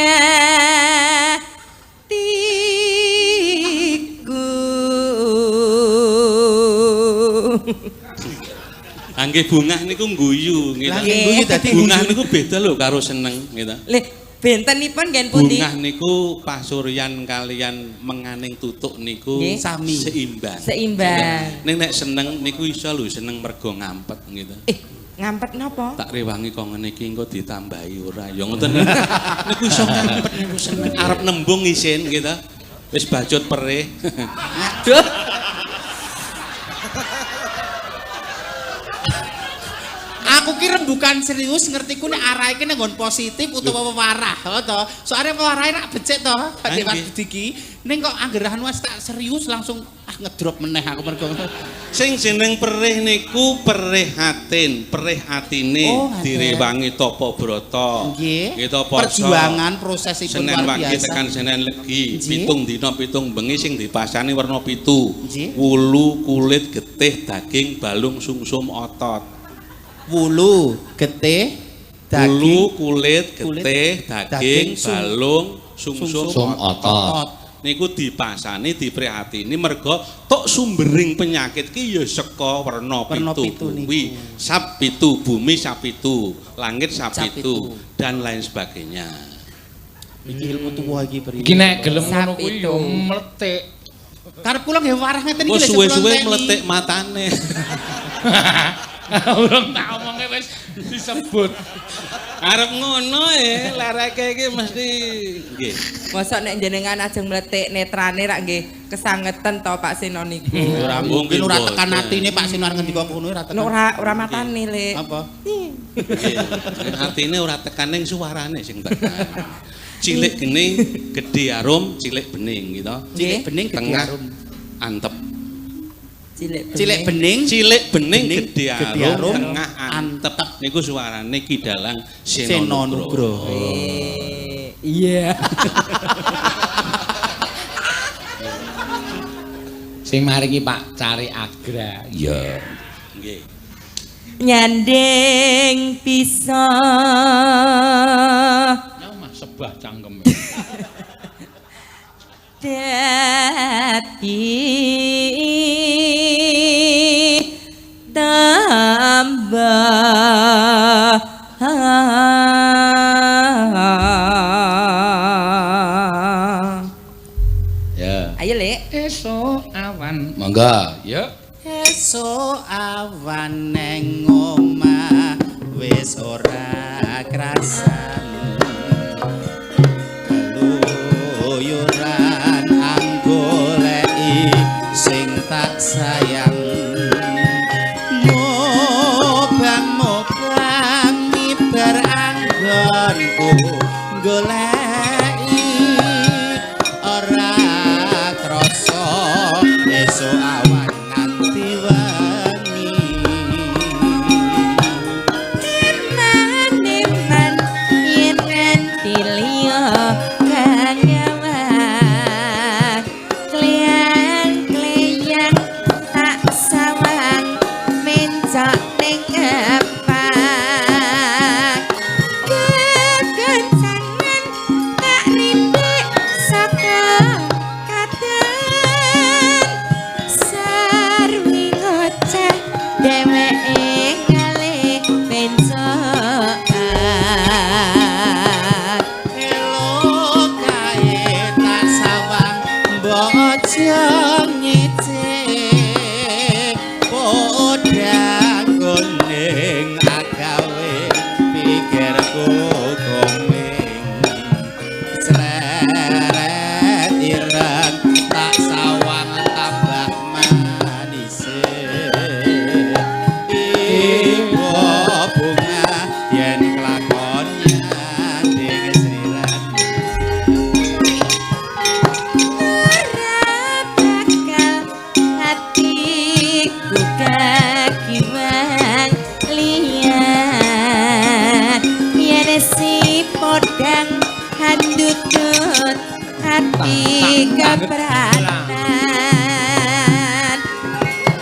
atiku. Angge bungah niku ngguyu nggih. Lah Nggih. nggih dadi Bungah niku beda lho karo seneng nggih ta. Leh, bentenipun ngen pundi? Bungah niku pasuryan kalian menganing tutuk niku Nggih. Sami. seimbang. Seimbang. Ning nek seneng niku iso lho seneng mergo ngampet gitu. Ngampet napa? Tak rewangi kok ngene iki engko ditambahi ora. Ya ngoten niku. Niku iso ngampet niku seneng. Arep nembung isin gitu. Wis bacut perih. Aduh. Aku ki rembukan serius ngertiku nek arahe ki nang nggon positif utawa wewarah, oh to. Soale wewarahe rak becik to, Pak Dewan Nggih. Budi ki. Ning kok angger anu wis tak serius langsung ah ngedrop meneh aku mergo. Sing jeneng perih niku perih atin, perih atine Oh, ngaten. direwangi tapa brata. Nggih. Gitu poso. Perjuangan prosesipun Senin luar wage biasa. tekan Senin legi, Nggih. pitung dina pitung bengi sing dipasani werna pitu. Nggih. Wulu, kulit, getih, daging, balung, sungsum, otot. Wulu, getih, daging, Wulu, kulit, kulit, getih, daging, daging, sung- balung, sungsum, Sum otot. otot. niku dipasani diprihatini merga tok sumbering penyakit ki ya saka werna pitu kuwi. Sab pitu bumi, sab pitu langit, sab pitu dan lain sebagainya. Iki ilmu tuwa iki priye? Iki nek gelem ngono kuwi ya mletik. Karep kula nggih warah ngeten iki lho suwe-suwe mletik matane. Urung tak omongke wis disebut. Arep ngono e, lereke iki mesti nggih. Mosok nek jenengan ajeng mletik netrane rak nggih kesangeten to Pak Seno niku. Ora mungkin ora tekan atine Pak Seno arep ngendika ngono ora tekan. Ora matane, Lek. Apa? Nggih. Atine ora tekan ning suarane sing tekan. Cilik geni, gedhe arum, cilik bening gitu. Cilik bening gedhe arum. Antep. Cilik bening, cilik bening gedhe arum, tengah antep. Niku suarane Ki Dalang Seno Nugroho. Iya. Sing maringi Pak Cari Agra. Iya. Nggih. Nyanding bisa. Mah sebah cangkem. Dadi tambah. Ya. Ayo, Lek. Esuk awan. Monggo, ya. Esuk awan neng omah wis ora krasan. Keluyuran anggoleki sing tak sayang. Mobang-mobang miber anggonku goleki ora krasa esuk awan nganti wengi. Eman-eman yen nganti liya kang nyawang. Kleyang-kleyang tak sawang mencok ning epak. Kekencangan tak rindik saka katen. Sarwi ngoceh dheweke ngalih bencokan. Elo kae tak sawang mbok aja ngece. Podang kuning agawe pikirku koming. Sreret ireng tak sawang tambah manise. Ibu bunga yen kelakon nyanding sriran. Ora bakal hatiku kakiwan liyan. Yen si podang handutut hati keberatan.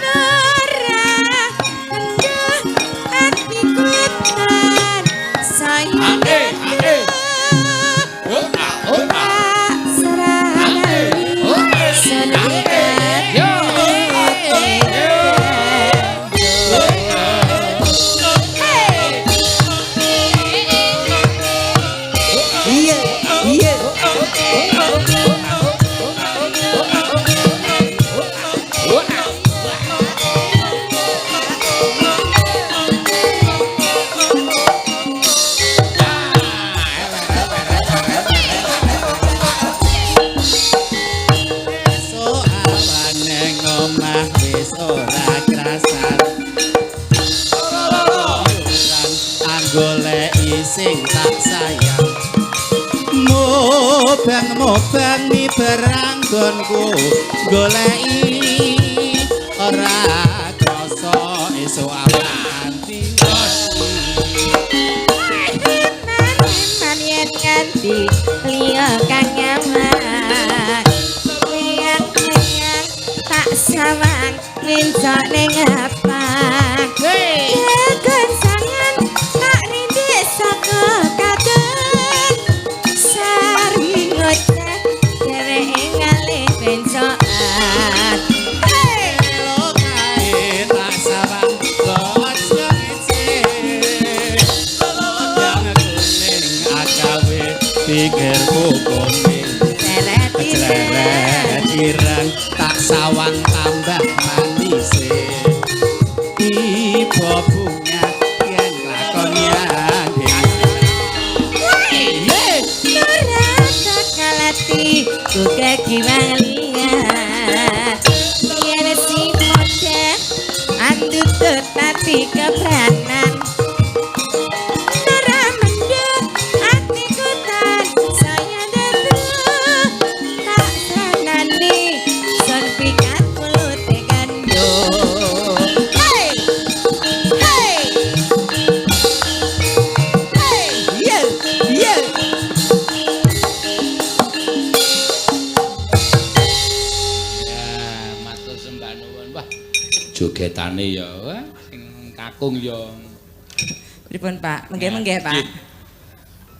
Ora endah hatiku tan saya tak serahani Iya, iya. Esuk awan neng omah wis ora krasan. Keluyuran anggoleki sing tak sayang. Mobang-mobang miber anggonku goleki ora krasa esuk awan nganti Eman-eman yen nganti liya kang nyaman. Kleyang-kleyang tak sawang ngencok ning apak. Kekencangan tak rindik saka katon. Sarwi ngoceh dheweke ngalih. Sawang tambah manise tiba bunga yen lakoni ade. Kalati ku kekiwalian yen si modhe andutut ati kebranan ora mendhet atiku tan saya dedu tak sanani son pikat mulute kandho. Hey hey hey, yeah yeah. Ya, matur sembah nuwun. Wah, jogetane ya wah, sing kakung ya. Pripun Pak? Menggeh-menggeh Pak. Nggih.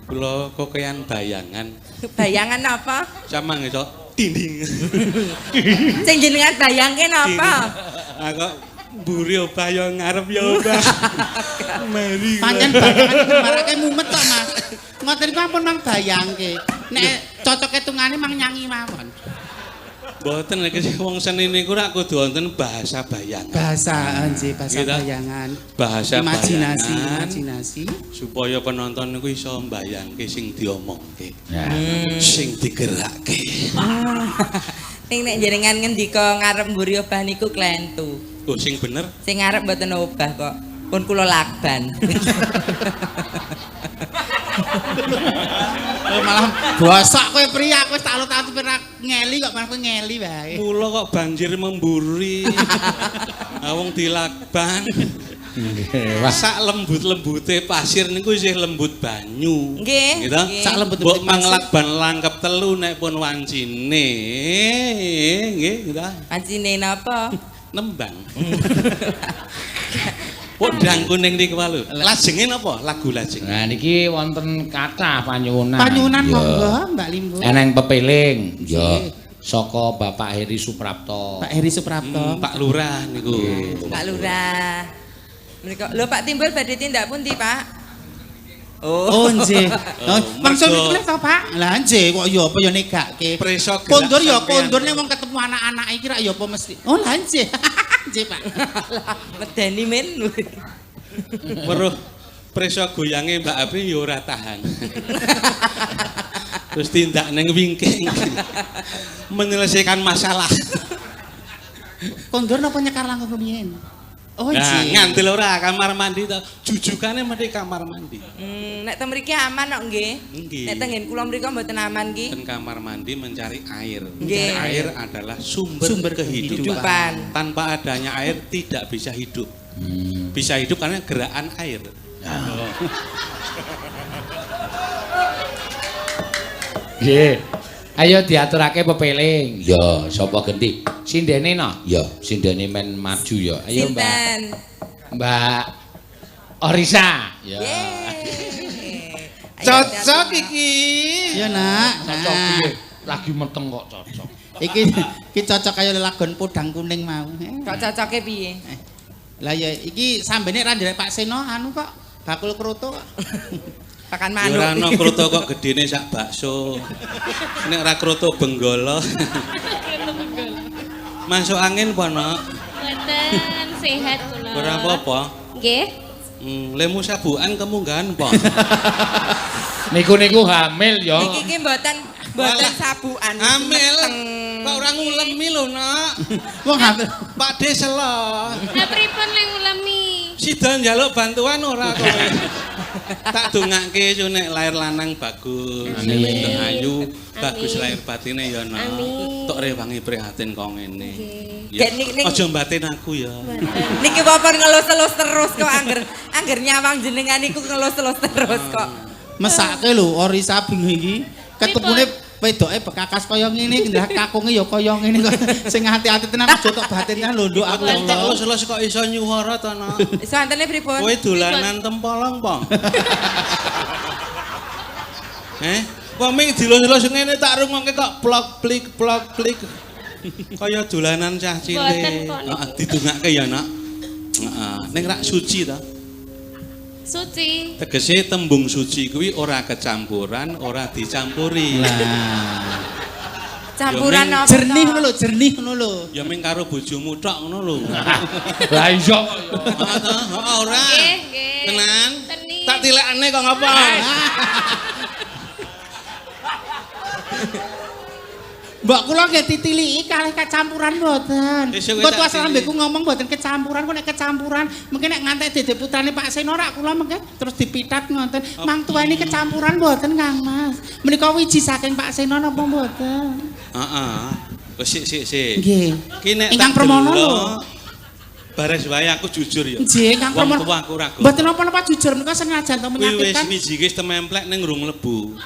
Kula kokean bayangan. Bayangan apa? Sama nggih, dinding. Sing jenengan bayangke napa? Ah kok mburi obah ya ngarep ya obah. Mari. Pancen bayangan iki marake mumet kok, Mas. Ngoten niku ampun mang bayangke. Nek cocok hitungane mang nyanyi mawon. Mboten nek wong seni niku rak kudu wonten bahasa bayangan. Bahasa nggih, bahasa Gitu. bayangan. Bahasa imajinasi, bayangan imajinasi. Supaya penonton niku iso mbayangke sing diomongke, Nah, sing digerakke. Ning nek jenengan ngendika ngarep mburi obah niku klentu. Oh sing bener Sing ngarep mboten obah kok. Pun kula lakban. Oh, malah bosok kowe pria, kowe tak alut-alut pernah ngeli kok malah kowe ngeli wae. mula kok banjir memburi. Ah wong dilakban. nggih, wah. Sak lembut-lembute pasir niku isih lembut banyu. Nggih, Gitu? nggih. Sak lembut-lembute Mbok manglakban langkep telu nek pun wancine nggih gitu. Pancine napa? Nembang. Podang kuning niku walu. Lajenge napa? Lagu lajeng. Nah niki wonten kathah panyuwunan. Panyuwunan Ya. monggo Mbak Limbo. Eneng pepeling. Ya. Saka Bapak Heri Suprapto. Pak Heri Suprapto. Pak Lurah niku. Pak Lurah. Menika lho Pak Timbul badhe tindak pundi, Pak? Oh nggih. Oh, Maksud mergo- niku to, Pak? Lah nggih kok ya apa ya negake. Preso gerak Kondur ya sampean. kondur nek wong ketemu anak-anak iki rak ya apa mesti. Oh lah nggih. Nggih, Pak. Lah, medeni men. Weruh preso goyange Mbak Apri ya ora tahan. Terus tindak ning wingking. Menyelesaikan masalah. Kondur napa nyekar langkung rumiyin? Oh Nah, nggih. ngantil ora kamar mandi to. Jujukane mesti kamar mandi. Nek teng mriki aman kok nggih. Nggih. Nek teng nggen kula mriko mboten aman ki. Ten kamar mandi mencari air. Nggih. Air adalah sumber, Sumber kehidupan. kehidupan. Tanpa adanya air tidak bisa hidup. Bisa hidup karena gerakan air. Nggih. Ayo diaturake pepeling. Ya, sapa genti? Sindene no? Ya, sindene men maju ya. Ayo Mbak. Sinten? Mbak Orisa. Ya. Yeay. Cocok iki. Ya nak. Cocok Nah. piye? Lagi meteng kok cocok. Iki iki cocok kaya lelagon podang kuning mau. Kok cocoke piye? Lah ya iki sambene ra nderek Pak Seno anu kok bakul kroto kok. Pakan Ya ora manuk. ana kroto kok gedene sak bakso. Nek ora kroto benggala. Masuk angin apa, Nok? Mboten sehat kula. Ora apa-apa. Nggih. Lemu sabukan kemunggahan apa? Niku-niku hamil ya. Niki ki mboten mboten sabukan. Hamil. Meteng. Kok ora ngulemi lho, Nok. Wong hamil. Pak De selo. Lah pripun le ngulemi? Sida njaluk bantuan ora kowe. Tak dongake su nek lahir lanang bagus, Amin. wedok ayu, bagus Amin. lahir batine ya, Nok. Amin. Tok rewangi prihatin kok ngene. Nggih. Ya, Gek, nik- Aja mbatin aku ya. Mboten. Niki popon ngelus-elus terus kok angger angger nyawang jenengan niku ngelus-elus terus kok. Mesake lho Orisa bengi iki ketemune wedoke bekakas kaya ngene ndah kakunge ya kaya ngene kok. Sing ati-ati tenan aja tok batin kan lho nduk aku ya Tok Allah. elus-elus kok iso nyuwara to, Nok. Santene pripun? Kowe dolanan tempolong, po? Eh, wong ming dilus-elus ngene tak rungokke kok plok plik plok plik. Kaya dolanan cah Mboten cilik. kok niku. Heeh, didongake ya, Nak. Heeh, ning rak suci ta. Suci. Tegese tembung suci kuwi ora kecampuran, ora dicampuri. Lah. Campuran apa? Jernih ngono lho, jernih ngono lho. Ya ming karo bojomu tok ngono lho. Lah iya kok ya. Heeh, ora. Nggih, nggih. Tenan. Teni. Tak tilekane kok ngapa? Mbok kula nggih titiliki kalih kecampuran mboten. Wis, kowe Mbok tak tuwas tiliki. lambeku ngomong mboten kecampuran, kok nek kecampuran mungkin nek ngantek dede putrane Pak Seno rak kula mengke terus dipitat ngoten. Mang tuwane kecampuran mboten Kang Mas. Menika wiji saking Pak Seno napa mboten? Heeh. Wis sik sik sik. Nggih. Ki nek Ingkang tak Permono delok, lho. Bares wae aku jujur ya. Nggih, Kang Wong Permono. tuwa aku ora. Mboten napa-napa jujur menika senajan to Kuwi wis menyakitkan. wiji wis tememplek ning rung mlebu.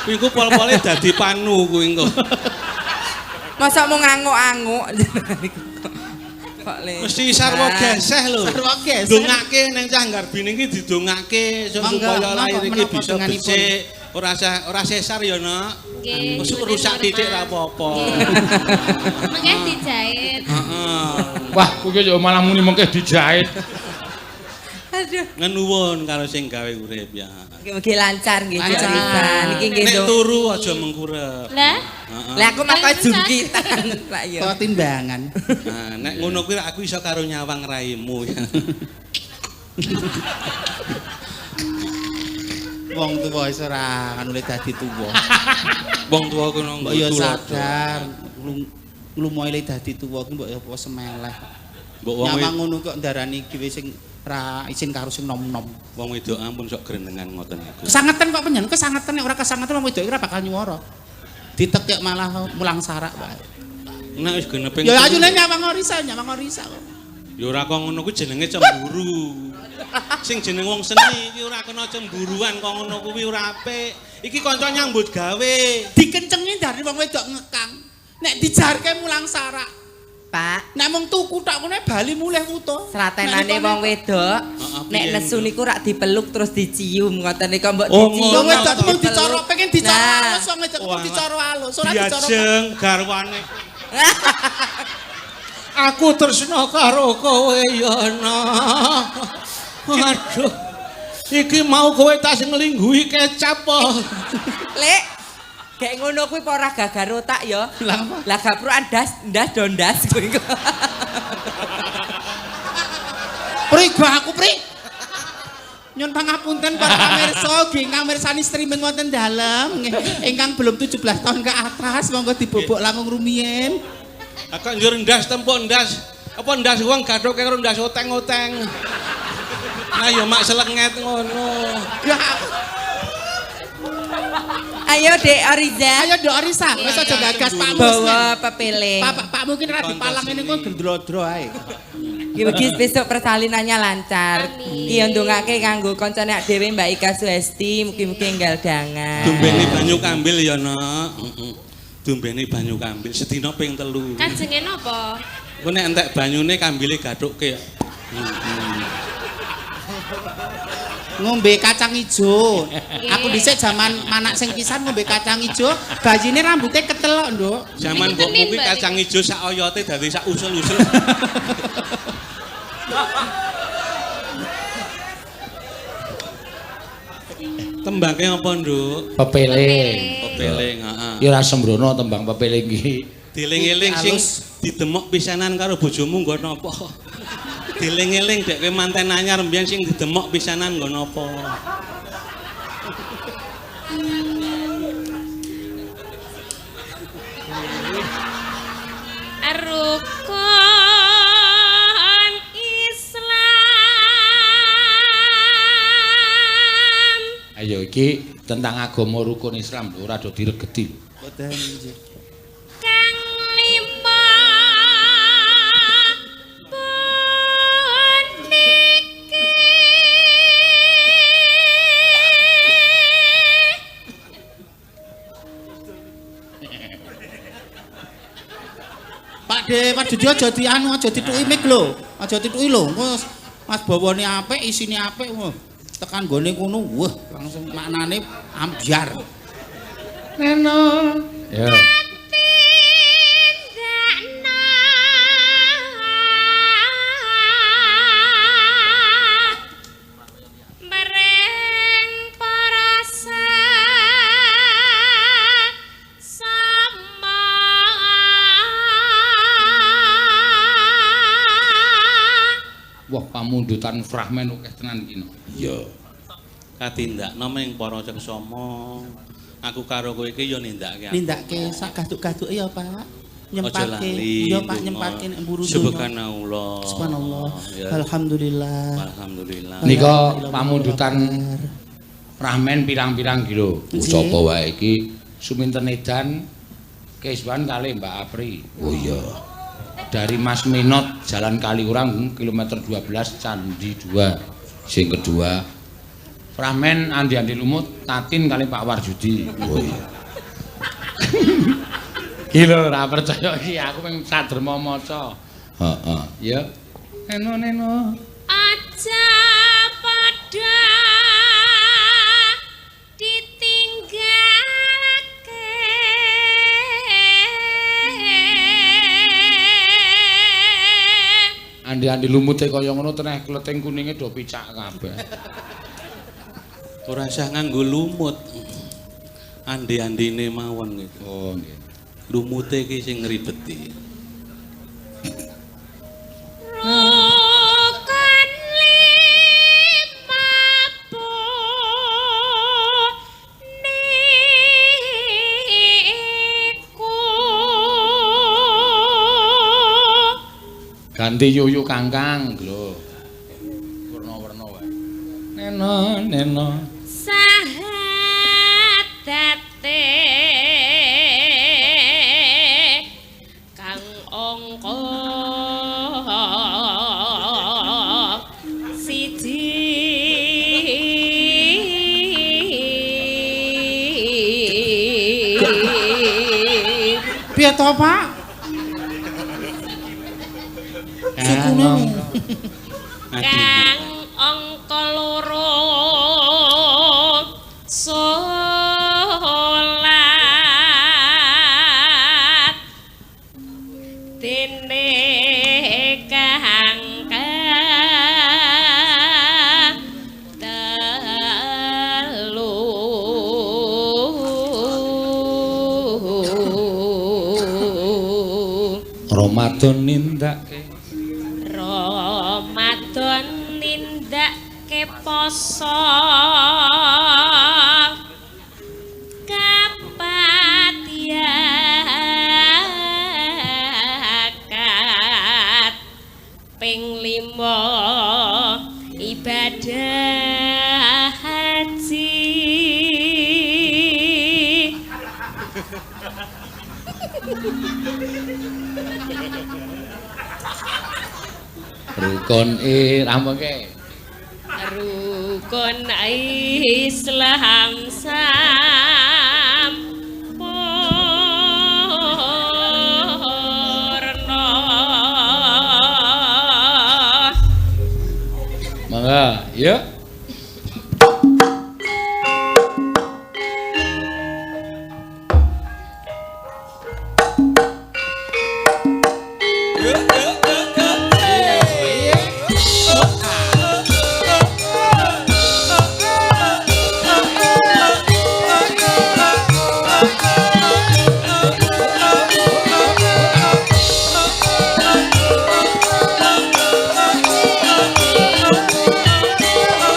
Kuwi engko pol-pole dadi panu kuwi engko. Masa mau nganguk-anguk. Kok le. Mesti sarwa geseh lho. Sarwa geseh. Dongake ning cah Garbine iki didongake Monggo, supaya lahir menapa iki bisa donganipun? becik. Ora sesar ya, Nak. Nggih. Wis mboten rusak titik hormat. ra apa-apa. Nggih. Mengke dijahit. Heeh. Wah, kuwi yo malah muni mengke dijahit. Aduh. Ngenuwun karo sing gawe urip ya. Mugi lancar nggih Dik Lancar. Risa. Niki nggih Nek ndong. turu aja mengkurep. Lah, Heeh. Lah aku maka jungkitan Pak ya. Kok timbangan. Nah, nek ngono kuwi aku iso karo nyawang raimu ya. Wong tuwa wis ora anu le dadi tuwa. Wong tuwa kono Mbok ya sadar nglumoe le dadi tuwa ki mbok ya apa semeleh. Mbok wong Nyawang ngono kok ndarani iki wis sing ra isin karo sing nom-nom. wong wedok ampun sok grenengan ngoten niku. Kesangeten kok panjenengan kesangeten nek ora kesangeten wong wedok iki ora bakal nyuwara. Ditekek malah mulang sarak wae. Nek wis geneping. Ya ayune nyawang Orisa, nyawang Orisa kok. Ya ora kok ngono kuwi jenenge cemburu. Sing jeneng wong seni iki ora kena cemburuan kok ngono kuwi ora apik. Iki kanca nyambut gawe. Dikencengi dari wong wedok ngekang. Nek dijarke mulang sarak. Pak, Nek mung tuku tok ngene bali mulih wuto. sratenane wong wedok Heeh, nek piye, nesu Nduk? niku rak dipeluk terus dicium ngoten niku mbok Oh, dicium. Wong wedok dipeluk. mung dicara pengen dicara Nah. alus, wong wedok mung dicara alus, ora dicara. Diajeng garwane. Aku tresna karo kowe ya, Nak. Aduh. Iki mau kowe tas nglingguhi kecap po. Lek, gek ngono kuwi apa ora gagar otak ya? Lah apa? Lah gaprukan ndas ndas dondas kuwi kok. Pri gua aku pri. Nyun pangapunten para pamirsa nggih ingkang mirsani streaming wonten dalem nggih ingkang belum 17 tahun ke atas monggo dibobok langkung rumiyin. Aku njur ndas tempuk ndas. Apa ndas wong gathuke karo ndas oteng-oteng. Nah ya mak selenget ngono. Ya aku. Ayo Dek Oriza, Ayo Nduk Orisa, wis aja gagas Pak Mus. bawa pepeling. Pak Pak mungkin ra dipalang ngene kok gendro-dro ae. Mugi besok persalinannya lancar. Amin. Ki yo ndongake kanggo kancane awake dhewe Mbak Ika Suhesti, mugi-mugi enggal dangan. Dumbene banyu kambil ya, Nak. Heeh. Dumbene banyu kambil sedina ping 3. Kajenge napa? Ku nek entek banyune kambile gathukke ya. Ngombe kacang ijo. Aku dhisik jaman manak sing pisan ngombe kacang ijo, bayine rambutnya ketelok, Nduk. Jaman Niku mbokmu tenin, kuwi Mbak, kacang ijo sak oyote dadi sak usul-usul. Tembangke apa, Nduk? Pepeling. Pepeling, heeh. Ya ora sembrono tembang pepeling iki. Dieling-eling sing Halus. didemok pisanan karo bojomu nggo napa? Dieling-eling dek kowe manten anyar mbiyen sing didemok pisanan nggo napa? Rukun Islam. Ayo iki tentang agama rukun Islam lho ora do diregeti lho. Mboten nggih. Kang lima puniki Pak De, Pak Dudi aja di anu aja dituki mik lho. Aja dituki lho. Engko Mas bawane apik, isine apik. Wah, tekan gone kono, wah langsung maknane ambyar. Neno. Ya. tindakna mering para sama. Wah, pamundutan fragmen akeh tenan iki no. Iya. Katindakno ming para caksama. Aku karo kowe iki ya nindakake. Nindakake sak gaduk-gaduke ya, Pak. Aja Nyempatke. lali. Iya, Pak, ndonga. nyempatke nek mburu donya. Subhanallah. Subhanallah. Ya. Alhamdulillah. Alhamdulillah. Nika pamundutan fragmen pirang-pirang iki lho. Nggih. Sapa wae iki Suminten Edan Keswan kalih Mbak Apri. Oh iya. Dari Mas Minot Jalan Kaliurang kilometer 12 Candi 2. Sing kedua fragmen Andi-andi Lumut Tatin kali Pak Warjudi. Oh iya. Iki lho ora percaya iki aku mung saderma maca. Heeh, ya. Neno neno. Aja padha ditinggalake. Andi-andi lumute kaya ngono teneh kleting kuninge do picak kabeh. Ora usah nganggo lumut. Andi-andine mawon gitu. Oh nggih. Lumute iki sing ngribeti. Rukun lima puniku. Ganti yuyu kangkang lho. Werna-werna wae. Neno neno. Sahadate kang angka siji. Piye to, Pak? Sukune. Kang angka loro salat dene kang telu. Ramadan nindakake Ramadan nindakake poso kapat yakat ping 5 ibadah haji. Rukun rampungke. Rukun Islam sampurna. Mangga, ya. Thank you.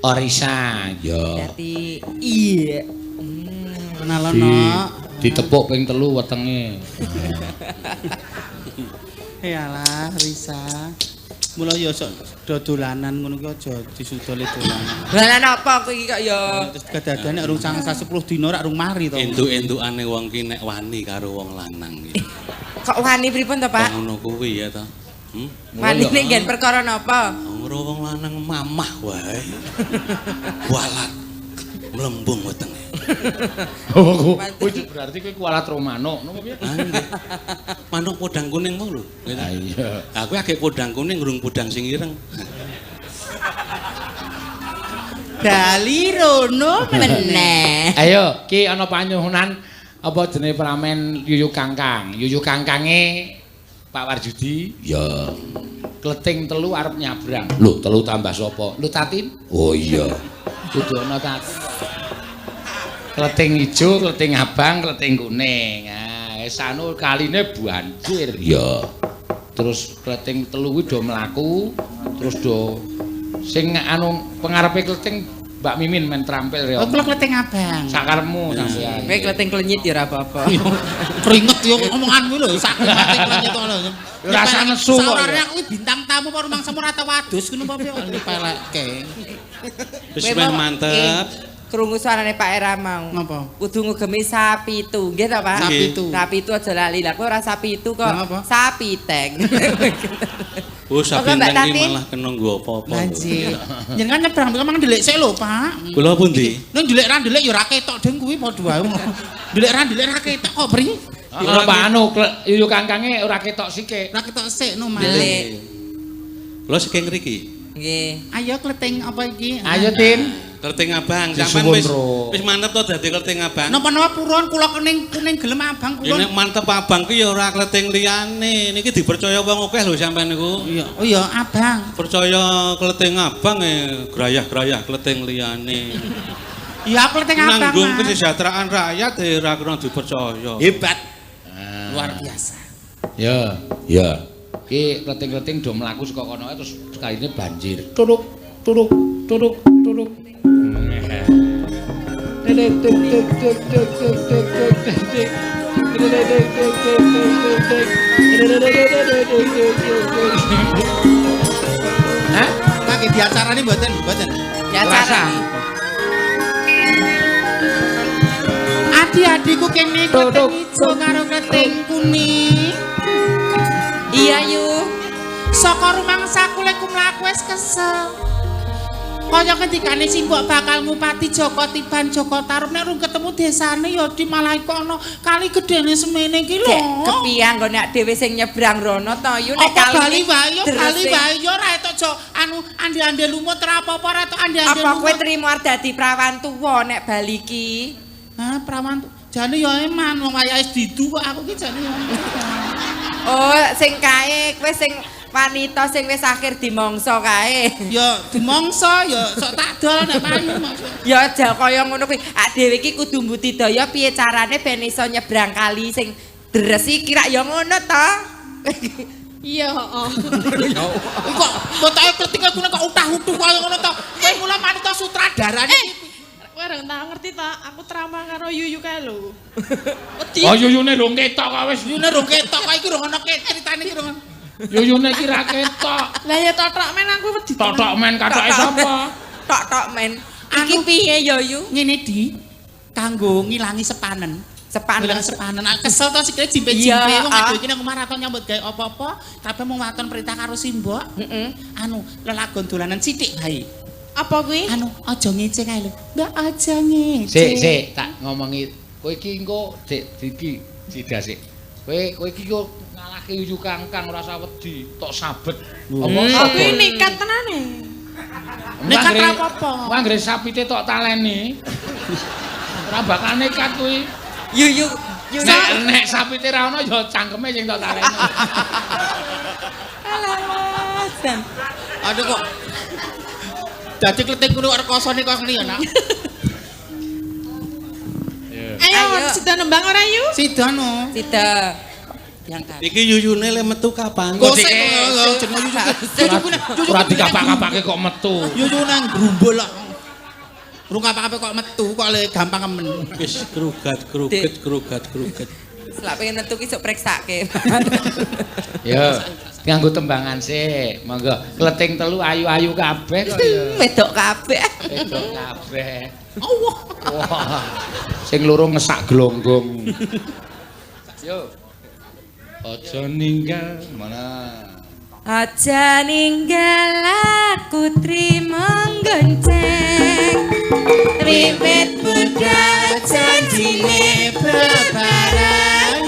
Orisa. Ya. Berarti iya. Kenalono. Ditepuk ping 3 wetenge. Iyalah Risa. Mula ya sok dodolanan ngono ki aja disudole dolanan. Dolanan apa kowe iki kok ya? Terus kedadian nek rung sang 10 dina rak rung mari to. Entuk-entukane wong ki nek wani karo wong lanang iki. Kok wani pripun to, Pak? Ngono kuwi ya to. Wani nek nggen perkara napa? Ora wong lanang mamah wae. Walat mlembung wetenge. Oh, kuwi berarti kowe kualat ro manuk, ngono piye? Manuk podang kuning mau lho. Ha iya. Aku agek podang kuning ngurung podang sing ireng. Dali rono meneh. Ayo, ki ana panyuwunan apa jenenge pramen Yuyu Kangkang. Yuyu Kangkange Pak Warjudi. Ya. Kleting 3 arep nyabrang. Lho, 3 tambah sapa? Lho Tatin. Oh iya. Kudu ana Tatin. Kleting ijo, kleting abang, kleting kuning. Ah, wis anu kaline banjir. Ya. Terus kleting 3 kuwi do mlaku, terus do sing anu pengarepe kleting Mbak Mimin men trampil ya. Oh, kula kleting abang. Sakarepmu sampean. Kowe kleting klenyit ya ora apa-apa. Keringet yo omonganmu lho, sak kleting klenyit ngono. Ora usah nesu kok. Saurane aku bintang tamu apa rumangsamu ora tau adus ngono apa piye nyepelekke. Wis meh mantep. Krungu suarane Pak Era mau. Napa? Kudu ngugemi sapi itu, nggih ta, Pak? Sapi itu. Sapi itu aja lali. Lah kowe ora sapi itu kok. Sapi teng. Oh, sapi teng iki malah kena nggo apa-apa. Lah nggih. Jenengan nyebrang mriko mang ndelik sik lho, Pak. Kula pundi? Nek ndelik ra ndelik ya ora ketok deng kuwi padha wae. Ndelik ra ndelik ra ketok kok, Pri. Ora Pak anu Yuyu Kangkange ora ketok sike. Ora ketok sik no, Mas. Ndelik. Kula saking ngriki. Nggih. Ayo kleting apa iki? Ayo Tin. Kleting abang, sampean wis wis mantep to dadi kleting abang. Napa-napa purun kula kuning kuning gelem abang kula. Ya nek mantep abang ki ya ora kleting liyane. Niki dipercaya wong akeh lho sampean niku. Iya, oh iya abang. Percaya kleting abang grayah-grayah kleting liyane. Iya kleting abang. Nanggung kesejahteraan rakyat ora kena dipercaya. Hebat. Luar biasa. Ya, ya. Ki kleting-kleting do mlaku saka kono terus kaline banjir. Turuk turuk turuk turuk. Hah? Lagi di acara ini mboten, mboten. Di acara. Adi-adiku kene kleting ijo karo kleting kuning. Iya yu. Saka rumangsaku lek mlaku wis kesel. Kaya ngendikane simbok bakal ngupati Joko Tiban Joko Tarub nek rung ketemu desane ya di malah kok ana kali gedene semene iki lho. Kepiye anggone nek dhewe sing nyebrang rono to yu nek kali bali wae ya bali wae ya ora etok jo anu ande-ande lumut ora apa-apa ora etok ande-ande lumut. Apa kowe trimo arep dadi prawan tuwa nek bali ki? Hah, prawan jane ya eman wong wayahe didu kok aku ki jane ya. Oh, sing kae kowe sing wanita sing wis akhir dimongso kae. Ya dimongso ya sok tak dol nek payu maksud. Ya aja kaya ngono kuwi. Ak dhewe iki kudu mbudidaya piye carane ben iso nyebrang kali sing deres iki rak ya ngono to. Iya, heeh. Kok botoke kleting kuwi kok utah-utuh kaya ngono to. Kowe mula manut sutradarane iki. Kowe ora tau ngerti ta, aku trauma karo Yuyu kae lho. Wedi. Oh Yuyune rung ketok kok wis. Yuyune rung ketok kok iki rung ono critane iki rung. Yuyune iki ra ketok. Lah ya totok men aku wedi. Totok men katoke sapa? Tok-tok men. Iki piye ya Yu? Ngene di kanggo ngilangi sepanen. Sepanen. Ngilangi sepanen. Kesel to sikile jimpe-jimpe wong aduh iki nang omah ra tau nyambut gawe apa-apa, kabeh mung waton perintah karo simbok. Heeh. Anu, lelagon dolanan sithik wae. Apa kuwi? Anu, aja ngece kae lho. Mbak aja ngece. Sik, sik, tak ngomongi. Kowe iki engko dik iki sida sik. Kowe iki kok ngalahke Yuyu Kangkang ora usah wedi, tok sabet. Apa kuwi nekat tenane? Nekat ra apa-apa. Wah, anggere sapite tok taleni. Ora bakal nekat kuwi. Yuyu Yuyu nek sapite ra ono ya cangkeme sing tok taleni. Alah, jan. Aduh kok. Dadi kleting kuwi rekosone kok ngene ya, Nak. Ayo, sida nembang ora Yu? Sida no. Sida. Iki Yuyune le metu kapan? Kok sik jeneng Yuyu. Yuyu ora dikapak-kapake kok metu. Yuyu nang grumbul kok. Rung apa-apa kok metu kok le gampang kemen. Wis krugat kruget krugat kruget. Selak pengen metu ki sok preksake. Ya, nganggo tembangan sik. Monggo. Kleting telu ayu-ayu kabeh kok ya. Wedok kabeh. Wedok kabeh. Allah. Wah. Sing loro ngesak glonggong. Yo. Aja ninggal mana? Aja ninggal aku trimo gonceng. Wiwit budal janjine bebarengan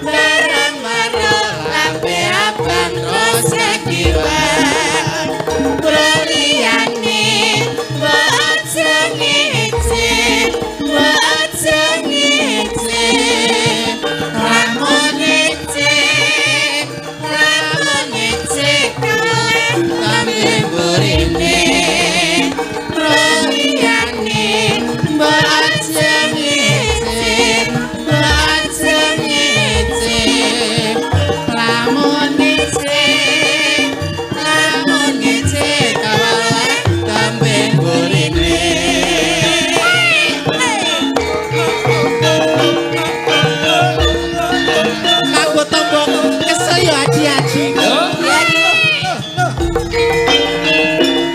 bareng marang lambe abang terus kekiwan. Broliyane mbok aja ngece, mbok aja ngece. Lamun ngece, lamun ngece kaleh lambe burine. Broliyane mbok aja ngece, mbok aja ngece. Lamun ngece, lamun ngece kaleh lambe burine. Kanggo tombok kesel ya aji-aji.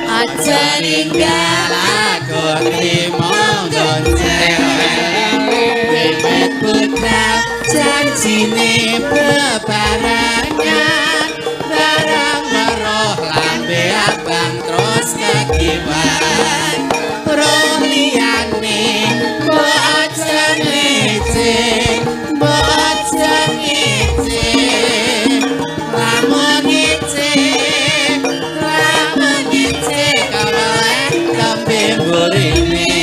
Aja ninggal aku trimo gonceng. Wiwit budal janjine bebarengan bareng weruh lambe abang terus kekiwan. Roh liyane mbok aja ngece, mbok aja ngece. Lamun ngece, lamun ngece kawaleh lambe burine.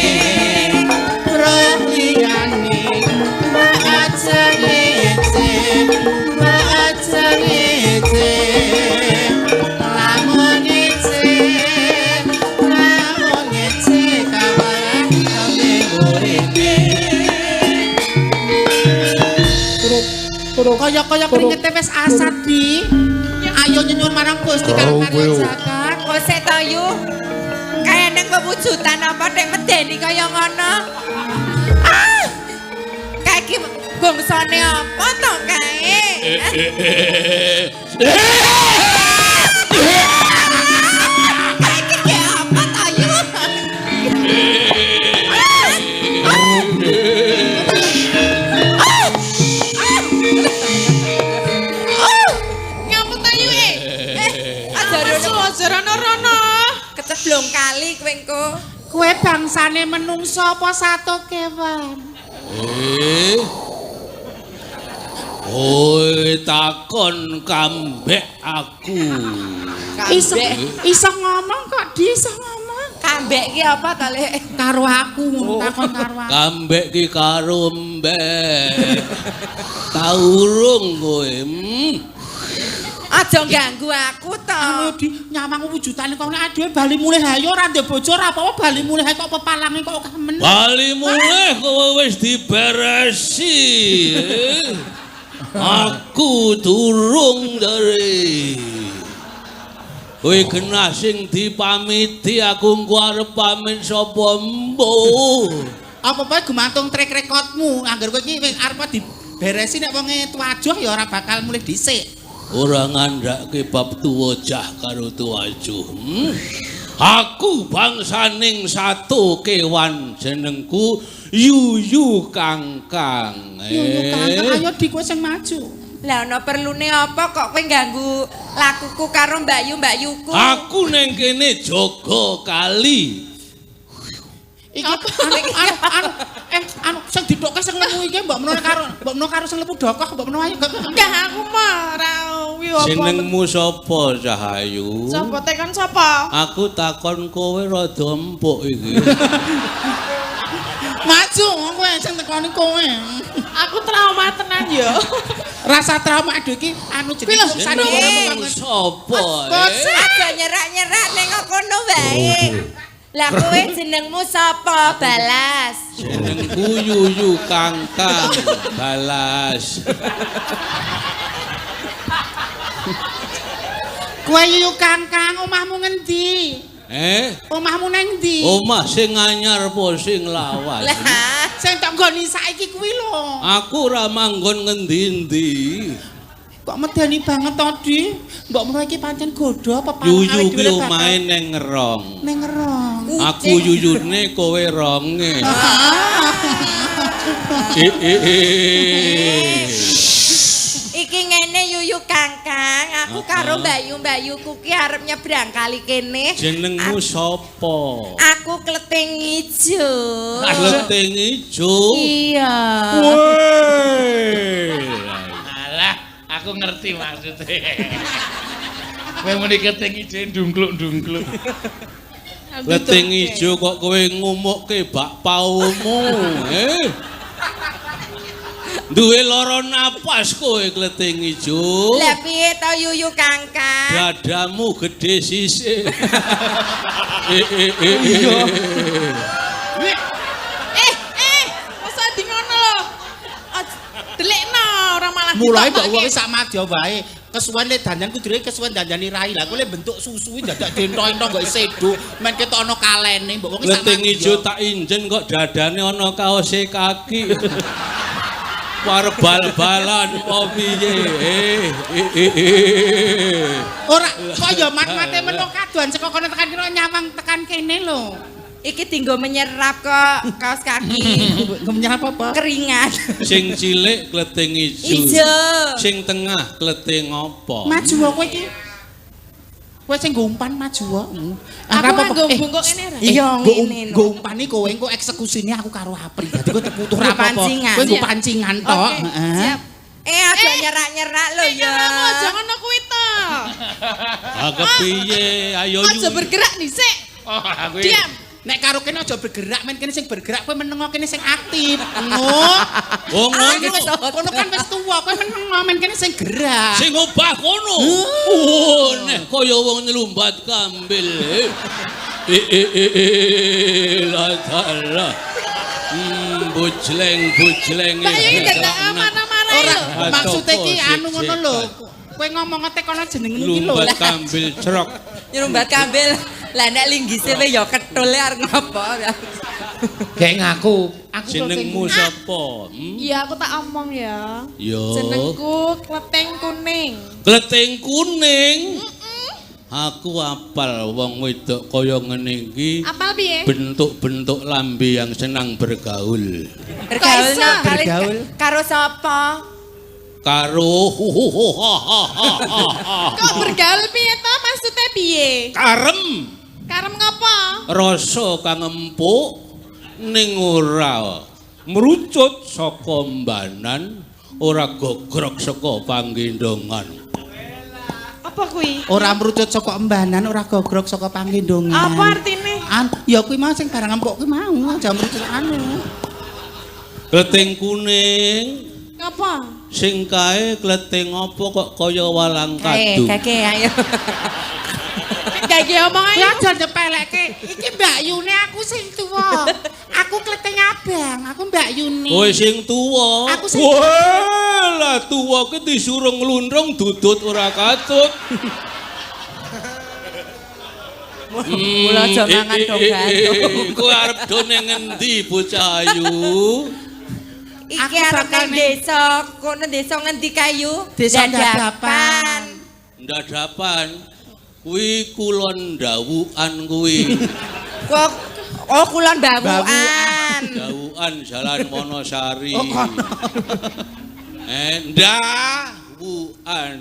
Roh liyane mbok aja ngece, mbok aja ngece. Lamun ngece, lamun ngece kawaleh lambe burine. Kaya-kaya kringete wis asat di. Ayo nyuwun marang Gusti kang karya jagat. Kok sik to yu? Kaya nang pewujudan apa nek medeni kaya ngono? Ah! Kae iki bangsane apa to kae? Kae iki ki apa to yu? Ngapa ta yu eh? Aja rono Aja rono-rono. keceblong kali kowe engko. Kowe bangsane menungso apa sato kewan? Eh. Kowe takon kambek aku. Iso Kambek. iso ngomong kok di iso ngomong. Kambek ki apa to, Lek? Karo aku ngono takon karo aku. Kambek ki karo mbek. Tau urung kowe. Aja ganggu aku to. Anu di nyawang wujudane kok nek dhewe bali mulih ayo ora ndek bojo ora apa-apa bali mulih ae kok pepalange kok akeh men. Bali mulih kowe wis diberesi. Aku durung dari. Kowe genah sing dipamiti aku engko arep pamit sapa embuh. Apa-apa gumantung track recordmu. Angger kowe iki wis arep diberesi nek wonge tuajuh ya ora bakal mulih dhisik. Ora ngandhake bab tuwajah karo tuwajuh. Aku bangsaning satu kewan jenengku Yuyu Kangkang. Yuyu Kangkang ayo di kowe sing maju. Lah ana perlune apa kok kowe ganggu lakuku karo Mbak Yu Mbak Yuku? Aku ning kene jaga kali. Iki anu sing ditokke sing lemu iki mbok menawa karo sing lemu dokoh mbok menawa ayo. Enggak aku mah ora kuwi apa. Jenengmu sapa Cahayu? Sapa tekon sapa? Aku takon kowe rada empuk iki. Maju kowe sing tekoni kowe. Aku trauma tenan yo. Rasa trauma aduh iki anu jenenge Jenengmu sapa? Aja nyerak-nyerak ning kono wae. Lah kowe jenengmu sapa? Balas. Jenengku Yuyu Kangkang. Balas. Kowe Yuyu Kangkang omahmu ngendi? Omahmu nang ndi? Omah sing anyar apa sing lawas? Lah, Sing tak nggoni saiki kuwi lho. Aku ora manggon ngendi-endi. Kok medeni banget to, Di? Mbok menawa iki pancen godho apa Yuyu ki omahe ning ngerong. Ning ngerong. Aku yuyune kowe ronge. Iki ngene Yuyu Kangkang, aku karo Mbak Yu-Mbakyuku ki arep nyebrang kali kene. Jenengmu sapa? Aku kleting ijo. Kleting ijo. Iya. Woi. Alah, aku ngerti maksudnya. Kowe muni kleting ijo ndungkluk-ndungkluk. Kleting ijo kok kowe ngumukke bakpaumu, eh? Duwe lara napas kowe kleting ijo. Lah piye to Yuyu Kangkang? Dadamu gede sisik. Eh, masa di ngono lho. Delikno ora malah Mulai mbok ditotokke. wong sak madya wae. Kesuwen le dandan kudune kesuwen dandani rai. Lah kowe le bentuk susu dadak dento-ento kok sedo, men ketok ana kalene mbok wong sak Kleting madya. ijo tak injen kok dadane ana kaose kaki. War bal-balan apa piye? Ora, kok ya mat-mate menung kadoan saka kono tekan kene nyawang tekan kene lho. Iki dinggo menyerap kok kaos kaki. Menyerap apa? Keringat. Sing cilik kleting ijo. Ijo. Sing tengah kleting apa? Maju kowe iki. Kowe sing nggo umpan maju kok. Aku nganggo bungkuk ngene ora? Iya, ngene lho. Nggo umpane kowe engko eksekusine aku karo Apri. Dadi kowe teputuh ora apa-apa. Pancingan. Kowe nggo pancingan tok. Oke, Heeh. siap. Aja nyerak-nyerak lho Eh, ya. karo aja ngono kuwi to. Ah kepiye? Ayo Aja yu. bergerak dhisik. Oh, aku Diam. Nek karo kene aja bergerak, men kene sing bergerak kowe menengo kene sing aktif. Ngono. Oh ngono. Kono kan wis tuwa, kowe menengo men kene sing gerak. Sing obah kono. Oh, nek kaya wong nyelumbat kambil. La dalah. Bujleng bujleng. Mbak Yu iki dadak marah-marah Ora, lho. maksude iki anu Sik, ngono sik. lho. Kowe ngomong tekono jenengmu iki lho. Lumbat kambil crok. Nyerumbat kambil. Lah nek linggise we ya ketule arep ngopo. Kayak ngaku. Aku Jenengmu sapa? Hmm? Iya, aku tak omong ya. Yo. Jenengku Kleting Kuning. Kleting kuning. Aku apal wong wedok kaya ngene iki. Apal piye? Bentuk-bentuk lambe yang senang bergaul. Bergaul iso? no, kali- Bergaul. karo sapa? Karo hu hu hu ha ha ha ha ha. Kok bergaul piye to? Maksudnya piye? Karem Karem ngopo? rasa kang empuk ning ora merucut saka mbanan, ora gogrok saka panggendongan. Apa kuwi? Ora merucut saka embanan, ora gogrok saka panggendongan. Apa artine? An, ya kuwi mau sing barang empuk kuwi mau, aja merucut anu. Kleting kuning Ngopo? sing kae kleting apa kok kaya walang Kae, kadung. kake ayo. Gak omong Kowe ayo. aja nyepelekke. Iki Mbak Yune aku sing tuwa. Aku kleting abang, aku Mbak Yuni. Kowe sing tuwa. Aku sing- Wah, lah tuwa ki disuruh nglundrung dudut ora katut. Mula aja mangan dong gantung. Kowe arep do ning ngendi bocah ayu? Iki Aku arep bakal nang desa, kono desa ngendi kayu? Desa Dadapan. Ndadapan. Kuwi kulon dawukan kuwi. Kok oh kulon Bawuan. Dawukan Jalan Wonosari. Oh, kono. Ndawukan.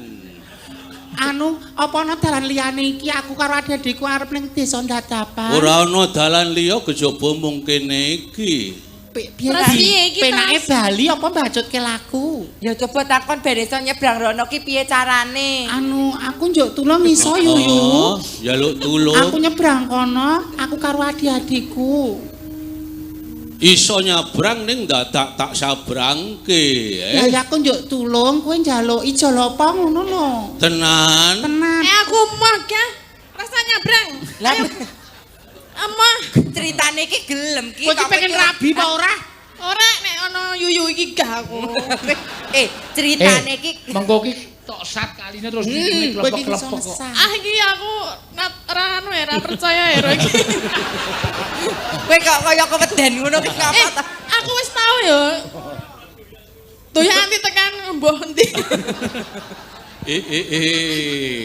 Anu, apa ana dalan liyane iki aku karo adik-adikku arep ning desa Dadapan. Ora ana dalan liya kejaba mung kene iki. Piye Terus piye iki, Penake terus? Bali apa mbacutke laku? Ya coba takon ben iso nyebrang rono ki piye carane. Anu, aku njuk tulung iso yuyu. Oh, njaluk tulung. Aku nyebrang kono, aku karo adik-adikku. Iso nyabrang ning dadak tak sabrangke. Lah ya aku njuk tulung, kowe njaluk ijol apa ngono lho. Tenan. Tenan. Eh aku moh gah. Rasa nyabrang. Lah Emoh. ceritane iki gelem ki. Kowe iki kok pengen kowe- rabi apa ora? Ora nek ana yuyu iki gah aku. Eh, ceritane iki Mengko ki Tok sat kaline terus Kowe iki iso klepek-klepek kok. ngesat. Ah iki aku ora anu ya, ora percaya ya ro iki. Kowe kok kaya keweden ngono ki ngapa Eh, ta? aku wis tau ya. Tuh ya anti tekan mbuh endi.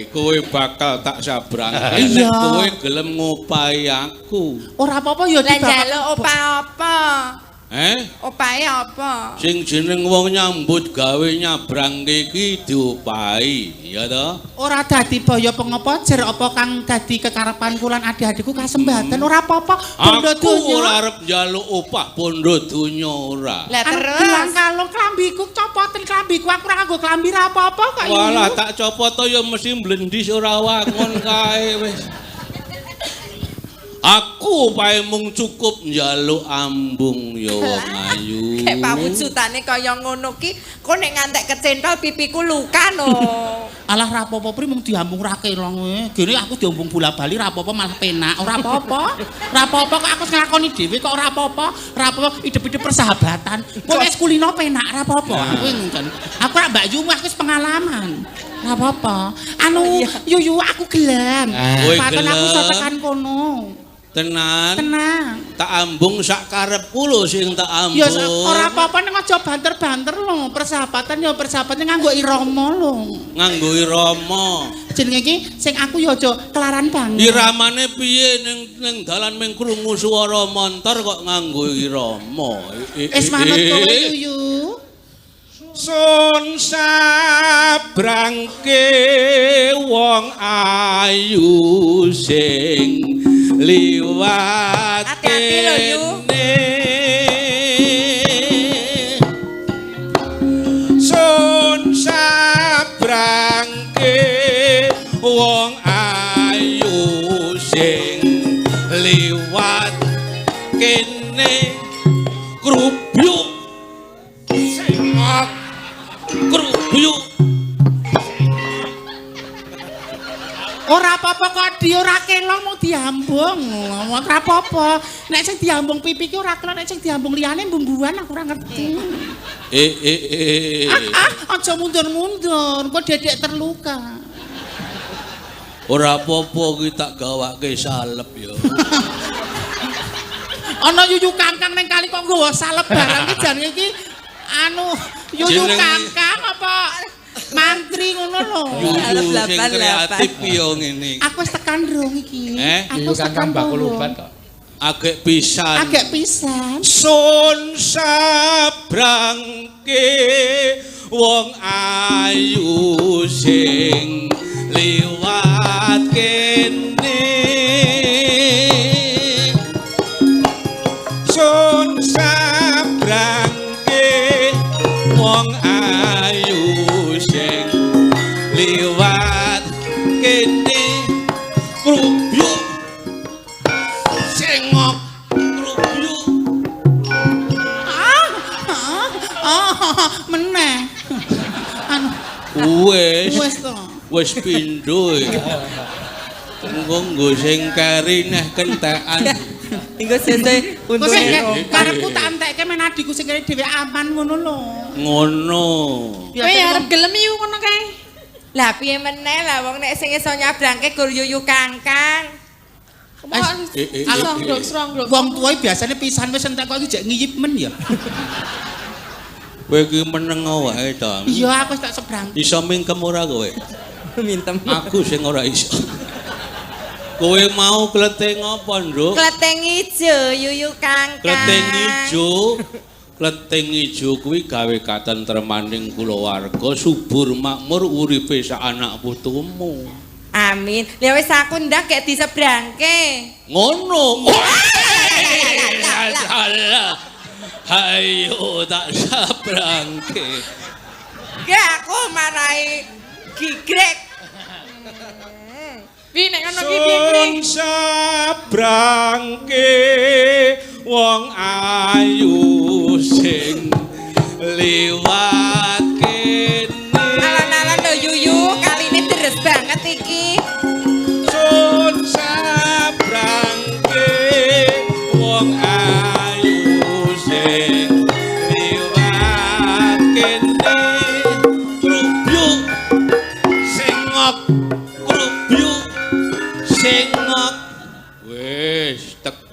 Kowe bakal tak sabrangke nek Iya. kowe gelem ngopahi aku. Ora apa-apa ya Lah dibakar. njaluk opah apa? Eh? Opahe apa? Sing jeneng wong nyambut gawe nyabrangke iki diopahi, ya toh? Ora dadi boyo pengopo jer apa kang dadi kekarepan kula lan adik-adikku kasembaten ora apa-apa. Bondo Aku donya. ora arep njaluk opah bondo donya ora. Lah Anu terus bilang kalung klambiku copoten klambiku aku ora nganggo klambi ra apa-apa kok. Walah Yu. tak copot to ya mesti mblendis ora wangun kae wis. Aku opahe mung cukup njaluk ambung ya wong ayu. Kayak pawujudane kaya ngono ki, kok nek ngantek kecentol pipiku luka no. Alah ra apa-apa pri mung diambung ra kelong kowe. Gene aku diambung bola-bali ra apa-apa malah penak. Ora apa-apa. Ra apa-apa kok aku wis nglakoni dhewe kok ora apa-apa. Ra apa-apa idep-idep persahabatan. Kowe wis kulino penak ra apa-apa. Aku ngoten. Aku ra Mbak Yu aku wis pengalaman. Ra apa-apa. Anu Yuyu aku gelem. Kowe Paten aku iso gelem? tekan kono. Tenan. Tenang. Tak ambung sak karepku lho sing tak ambung. Ya ora apa-apa ning aja banter-banter lho. Persahabatan ya persahabatan nganggo irama lho. Nganggo irama. Jenenge iki sing aku ya aja kelaran banget. Iramane piye ning ning dalan mung krungu swara montor kok nganggo irama. Wis manut kowe Yuyu. Sun sabrangke wong ayu sing liwat Hati-hati lho, Yu. kene. Sun sabrangke wong ayu sing liwat kene krubyuk sengok krubyuk. Ora apa-apa kok di ora kelong mau diambung. Ora apa-apa. Nek sing diambung pipi ki ora kelong, nek sing diambung liyane bumbuan aku ora ngerti. Ah, aja mundur-mundur, kok dedek terluka. Ora apa-apa ki tak gawake salep ya. Ana yuyu kangkang ning kali kok nggawa salep barang ki jane iki anu yuyu kangkang apa mantri ngono lho. Yuyu Salep sing 88. kreatif ya ngene. Aku wis tekan rong iki. Aku Yuyu wis tekan kangkang bakul rong. obat kok. Agek pisan. Agek pisan. Sun sabrangke wong ayu sing liwat kene. Sun sabrangke wong ayu sing liwat kene krubyuk sengok krubyuk. Ah, meneh. Anu, Wis wis to. wis pindho. Engko nggo sing keri neh kentekan. Engko sesuk Kok sing untune. karepku tak entekke men adikku sing kene dhewe aman ngono lho. Ngono. Kowe ya arep gelem yu ngono kae. Lah piye meneh lah wong nek sing iso nyabrangke gur yuyu kangkang. Serong-serong. Wong tuwa biasane pisan wis entek kok iki jek ngiyip men ya. Kowe iki meneng wae ta. Iya aku wis tak sebrang. Iso mingkem ora kowe? Mintem. Aku sing ora iso. Kowe mau kleting apa, Nduk? Kleteng ijo yuyu kangkang. Kleting ijo. Kleting ijo kuwi gawe katentremaning kulawarga, subur makmur uripe sak anak putumu. Amin. Lah wis aku ndak gek disebrangke. Ngono. Salah. Hayo tak sabrangke. Gek aku marai gigrek. Pi nek ngono ki piye Sun sabrangke wong ayu sing liwat kene. Alon-alon lho yuyu, kaline deres banget iki. Sun sabrangke wong ayu sing liwat kene. Krubyuk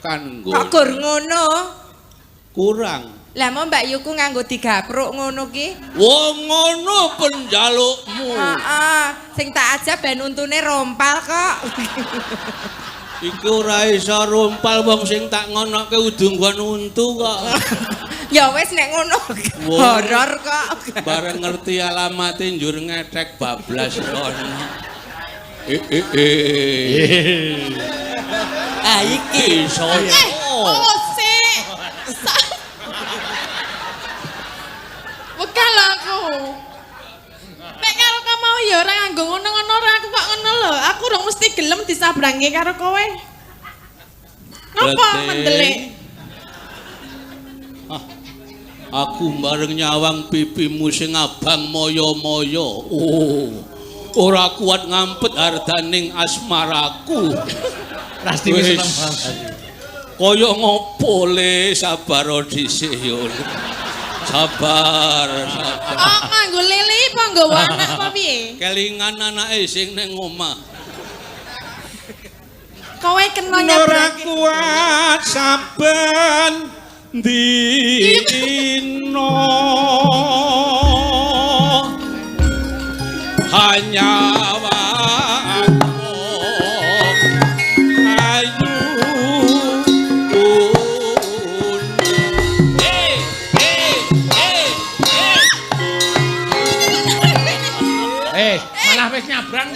Tekan nggon. Kok gur ngono? Kurang. Lah mau Mbak Yuku nganggo digapruk ngono ki? Wong ngono penjalukmu. Heeh, sing tak aja ben untune rompal kok. Iki ora iso rompal wong sing tak ngonoke udu nggon untu kok. Ya wis nek ngono horor kok. Bareng ngerti alamate njur ngethek bablas kono. Ah iki iso. Oh sik. Wegah lho aku. Nek karo kamu mau ya ora nganggo ngono-ngono ora aku kok ngono lho. Aku rong mesti gelem disabrangi karo kowe. Napa mendelik? Ah, aku bareng nyawang pipimu sing abang moyo-moyo. Oh, ora kuat ngampet hardaning asmaraku. Pasti wis seneng banget. Kaya ngopo le sabar dhisik yo. Sabar, sabar. Oh, nganggo lele apa nggawa anak apa piye? Kelingan anake sing ning omah. Kowe kena nyabrang. Ora kuat saben dina. Hanya nyabrang.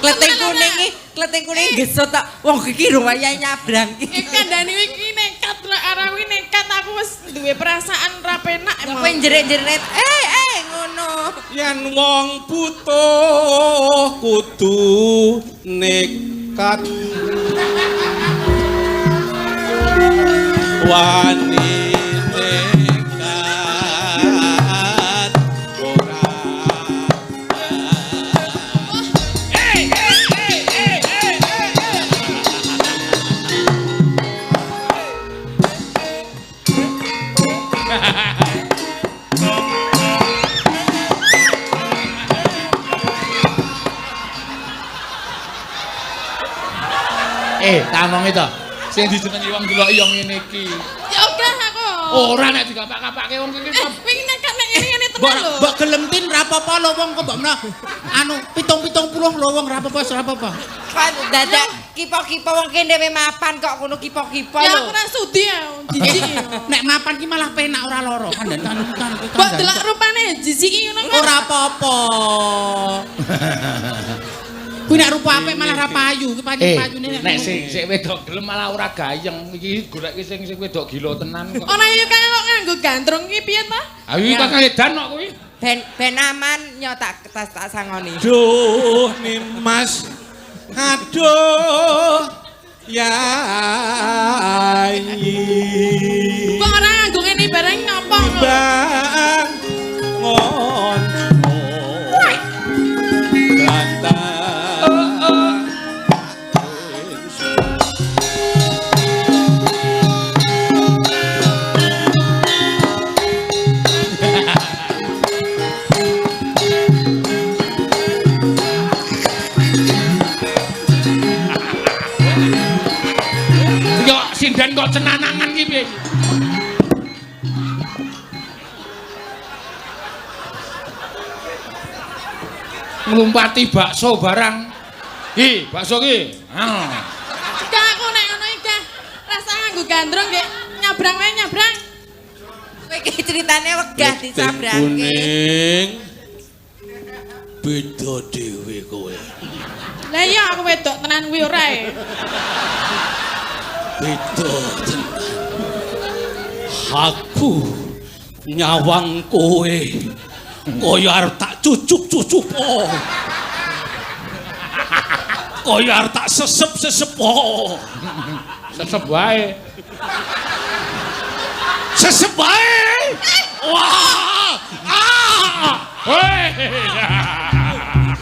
Kleting kuning iki, kleting kuning gesut tok. Wong iki rung wayahe nyabrang iki. Iki kandhane iki nekat lho, arah kuwi nekat aku wis duwe perasaan ra penak emang. Kowe jerit-jerit, ngono. Yen wong butuh kudu nekat. Wani nekat ora. Tak omongi to. Sing dijenengi wong deloki yo ngene iki. Ya ogah aku. Ora nek digapak-gapake wong iki. Wingi nekat nek ngene-ngene tenan lho. Mbok gelem tin ra apa-apa lho wong kok mbok menawa anu 70 lho wong ra apa-apa ra apa-apa. Kok dadak kipo-kipo wong kene dhewe mapan kok ngono kipo-kipo lho. Ya aku ora sudi ya, jijik. Nek mapan ki malah penak ora lara kandhan kan. Mbok delok rupane jijik ngono kok. Ora apa-apa. Kuwi nek rupa apik malah ra payu, kuwi payu-payune nek sing sik wedok gelem malah ora gayeng. Iki goleki sing sing wedok gila tenan kok. Ora yo kang kok nganggo gandrung iki piye ta? Ha iki kang edan kok kuwi. Ben aman nyo tak tas tak sangoni. Duh Nimas. Aduh Yai. Kok ora nganggo ngene bareng ngopo? Bang ngono. Sinden kok cenanangan ki piye? Nglumpati bakso barang. Ki, bakso ki. Ah. Gak aku nek ngono iki gak rasa nganggo gandrung gek nyabrang wae nyabrang. Kowe iki critane wegah disabrangke. Kuning. Beda dhewe kowe. Lah iya aku wedok tenan kuwi ora e. Beda tenan. Aku nyawang kowe kaya arep tak cucup-cucup. Kaya arep tak sesep-sesep. Sesep wae. Sesep wae. Wah. Ah. Hoi.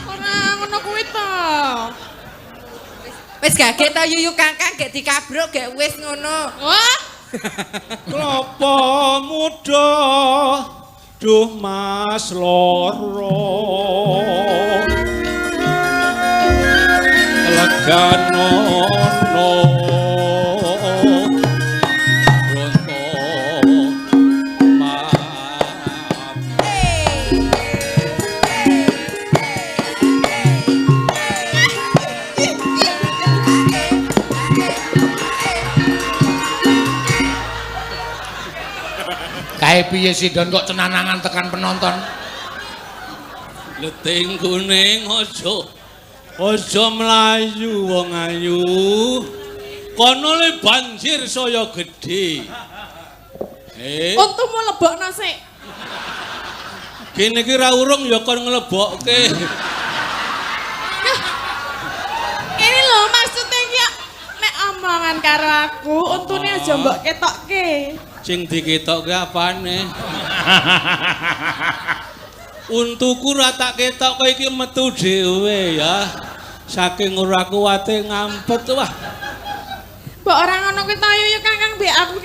Ora ngono kuwi to. Wis gage ta yuyu kangkang gek dikabruk gek wis ngono. Wah. Klopo muda duh Mas loro. Ganono Ronto Mati. Kae piye sindon kok cenanangan tekan penonton? Leting kuning aja aja mlayu wong ayu. Kono le banjir saya gedhe. Untumu lebokno sik. Kene iki ra urung ya kon nglebokke. Ini lho maksudnya iki nek omongan karo aku, untune aja mbok ketokke. Sing diketokke apane? Untuku ora tak ketokke iki metu dhewe ya. Saking ora kuwate ngampet wah. Mbok ora ngono kuwi ta Yuyu Kangkang mbek aku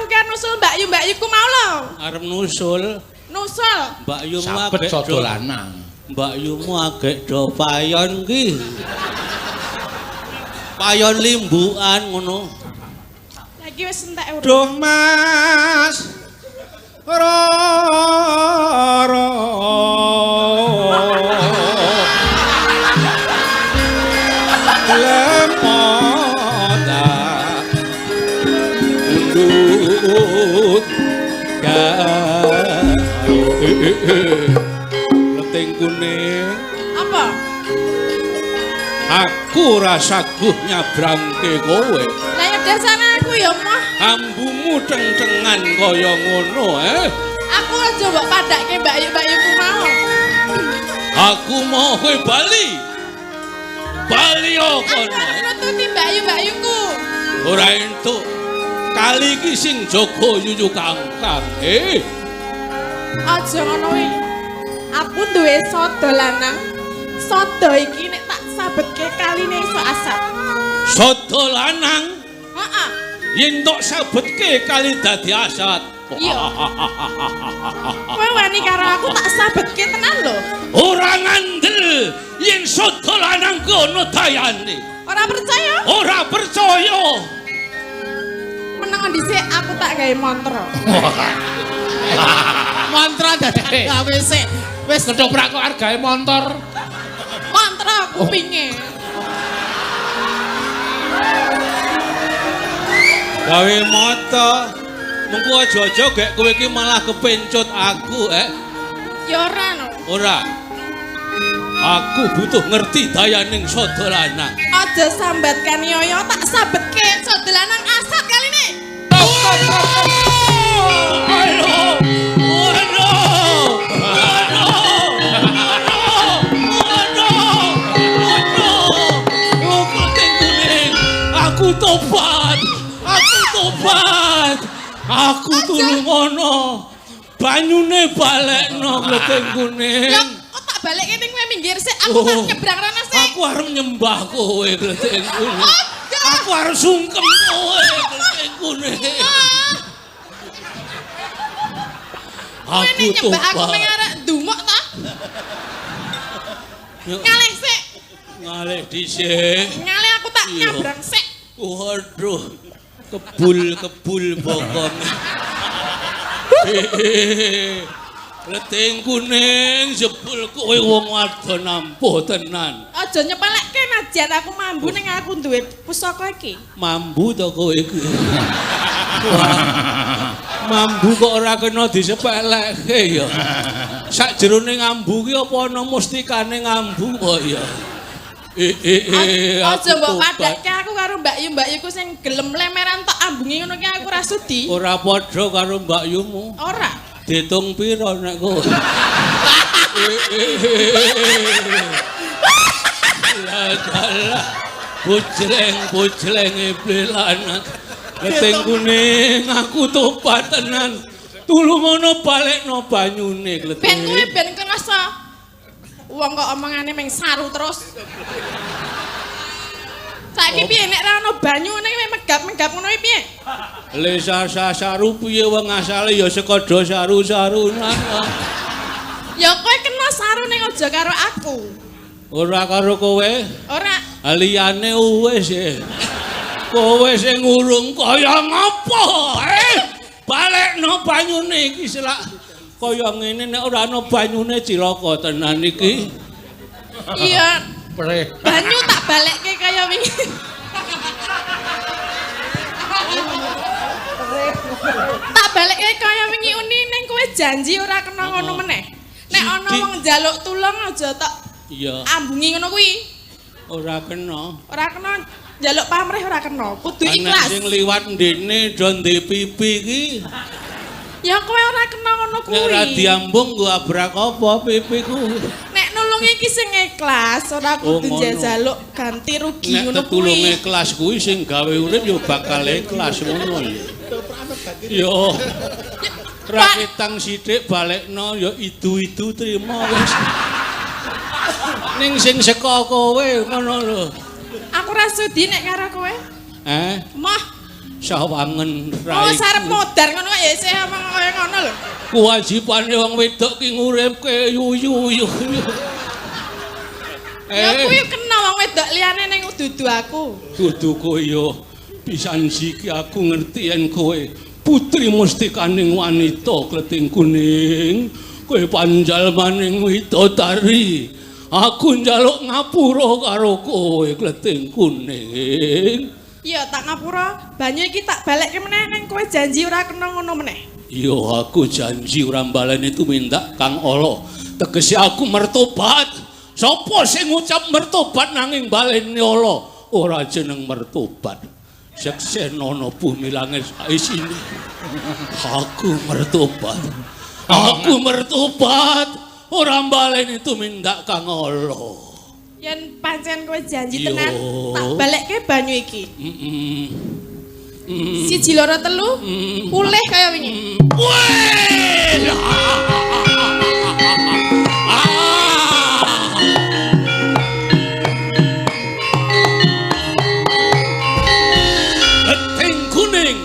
ki nusul Mbak Yu Mbak Yuku mau lho. Arep nusul. Nusul. Mbak Yumu Sabet agek sada lanang. Mbak Yumu agek do payon ki. Payon limbukan ngono. Lagi wis entek urung. Duh Mas. Roro. Lemota undut gayo. Leting kuning. Apa? Aku ora saguh nyabrangke kowe. Lah ya dasare aku ya moh. Ambumu ceng-cengan kaya ngono, eh. Aku aja mbok padhakke Mbak Yu Mbak Yuku mau. Aku mau kowe bali. Bali Aku kono. arep nututi Mbak Yu Mbak Yuku. Ora entuk. Kali iki sing jaga Yuyu Kangkang. Aja ngono kuwi. Aku duwe sada lanang. Sada iki nek tak sabetke kaline iso asap. Sada lanang. Heeh. Yen tok sabetke kali dadi asat. Iya. Kowe wani karo aku tak sabetke tenan lho. Ora ngandel yen sada lanang ku ana dayane. Ora percaya? Ora percaya. Meneng dhisik aku tak gawe mantra. Mantra dadak gawe sik. Wis Ketoprak kok argae montor. Mantra kupinge. Gawe mata. Mengko aja-aja gek kowe iki malah kepencut aku, eh. Ya ora no. Ora. Aku butuh ngerti dayaning sada lanang. Aja sambat kaniaya tak sabetke sada lanang asat kaline. Aduh. Aduh. Aduh. Aduh. Aduh. Kuning. Aku tobat. Aku tobat. Aku tulungono. Banyune balekno kleting kuning. Lah kok tak balekke ning kowe minggir sik, aku tak nyebrang rono sik. Aku arep nyembah kowe kleting kuning. Aku arep sungkem kowe kleting kuning. Aku nyembah aku meng arek ndumuk ta? Ngalih sik. Ngalih dhisik. Ngalih aku tak nyabrang sik. Waduh. Kebul-kebul bokong. Leting kuning jebul kowe wong wadon ampuh tenan. Aja nyepelekke najan aku mambu ning aku duwe pusaka iki. Mambu to kowe iki. Mambu kok ora kena disepelekke ya. Sakjerone ngambu ki apa ana mustikane ngambu kok ya. Aja mbok padhakke aku karo Mbak Yu Mbak Yuku sing gelem lemeran tok ambunge ngono ki aku ora sudi. Ora padha karo Mbak Yumu. Ora. Ditung pira nek kowe? Lah bujleng-bujleng iblis lanang. Leting kuning aku tobat tenan. Tulungono balekno banyune kleting. Ben kowe ben kerasa. Wong kok omongane meng saru terus. Saiki piye nek ra ono banyu ngene kowe megap-megap ngono iki piye? Le saru piye wong asale ya saka do saru-sarunan. Ya kowe kena saru ning aja karo aku. Ora karo kowe? Ora. Liyane wis. Kowe sing ngurung kaya ngapa? Balekno banyune iki selak kaya ngene nek ora ana banyune cilaka tenan iki. Iya. Preh. Banyu tak balekke kaya wingi. Tak balekke kaya wingi uni ning kowe janji ora kena ngono meneh. Nek ana wong njaluk tulung aja tok iya ambungi ngono kuwi. Ora kena. Ora kena njaluk pamrih ora kena. Kudu ikhlas. Ana sing liwat ndene do ndek pipi iki. Ya kowe ora kena ngono kuwi. Nek ora diambung nggo abrak apa pipiku. Nek nulungi iki sing ikhlas, ora kudu njaluk ganti rugi ngono kuwi. Nek tetulung ikhlas kuwi sing gawe urip ya bakal ikhlas ngono ya. Yo. Raketang sithik balekno ya idu-idu trimo wis. Ning sing saka kowe ngono lho. Aku ora sudi nek karo kowe. Mah. Sawangen rai. Oh, sarep modar ngono kok ya isih omong kaya ngono lho. Kewajibane wong wedok ki nguripke yuyu. Ya kuwi kena wong wedok liyane ning dudu aku. Dudu kowe yo pisan siki aku ngerti yen kowe putri mustikaning wanita kleting kuning, kowe panjalmaning widodari. Aku njaluk ngapura karo kowe kleting kuning. Iya, tak ngapura, banyu iki tak balekke meneh ning kowe janji ora kena ngono meneh. Iya, aku janji ora mbaleni tumindak kang ala. Tegese aku mertobat. Sapa sing ngucap mertobat nanging baleni ala? Ora jeneng mertobat. Seksenono bumi langit saisine. Aku mertobat. Aku mertobat. Ora mbaleni tumindak kang ala. Yen pancen kowe janji tenan, tak balekke banyu iki. 1 2 3, pulih kaya wingi. Leting kuning,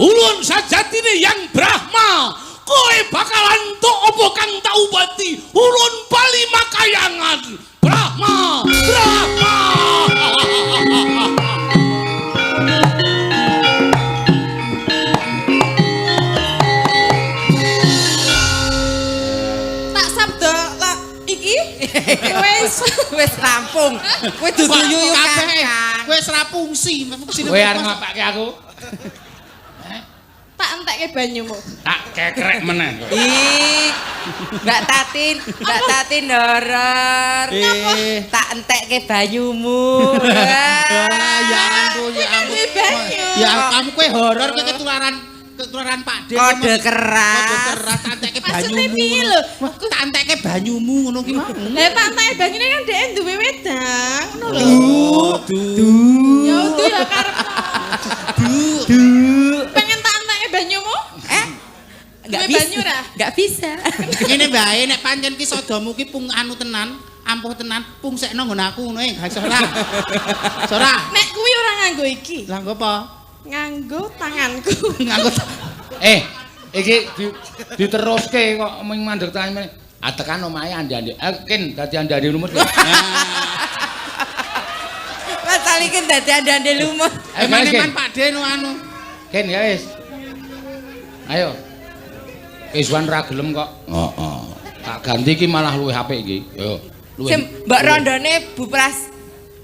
ulun sajatine yang Brahma. Kowe bakal entuk apa kang tak ubati? Ulun bali makayangan. Brahma, Brahma. Tak sabda lah iki wis wis rampung. Kowe dudu yuyu kabeh. Kowe wis ra fungsi. Kowe arep ngapake aku? Tak entekke banyumu. Tak kekrek meneh. Ih. Mbak Tatin horor. Tak entekke banyumu. Ya ampun, ya ampun. Ya kamu kowe horor kowe ketularan Pak De. Kode keras. Kode keras tak entekke banyumu. Tak entekke banyumu ngono ki mau. Lah tak entekke banyune kan dhek duwe wedang ngono lho. Ya udu ya karepmu. Du. Pengen tak entekke banyumu? Enggak bisa. Enggak bisa. Ngene bae nek pancen ki sodomu ki pung anu tenan, ampuh tenan, pungsekno nggon aku ngono e, gak iso ora. Iso ora. Nek kuwi ora nganggo iki. Lah nggo apa? Nganggo tanganku. Nganggo. Iki diteruske kok mung mandeg tangan meneh. Ah tekan omahe andi-andi. Kin dadi andi-andi lumut. Mas Alikin dadi andi-andi lumut. Eman-eman Pak De nu anu. Kin ya wis. Ayo. Kesuwan ra gelem kok. Heeh. Tak ganti iki malah luwih apik iki. Yo, luwih. Sing mbok rondone Bu Pras.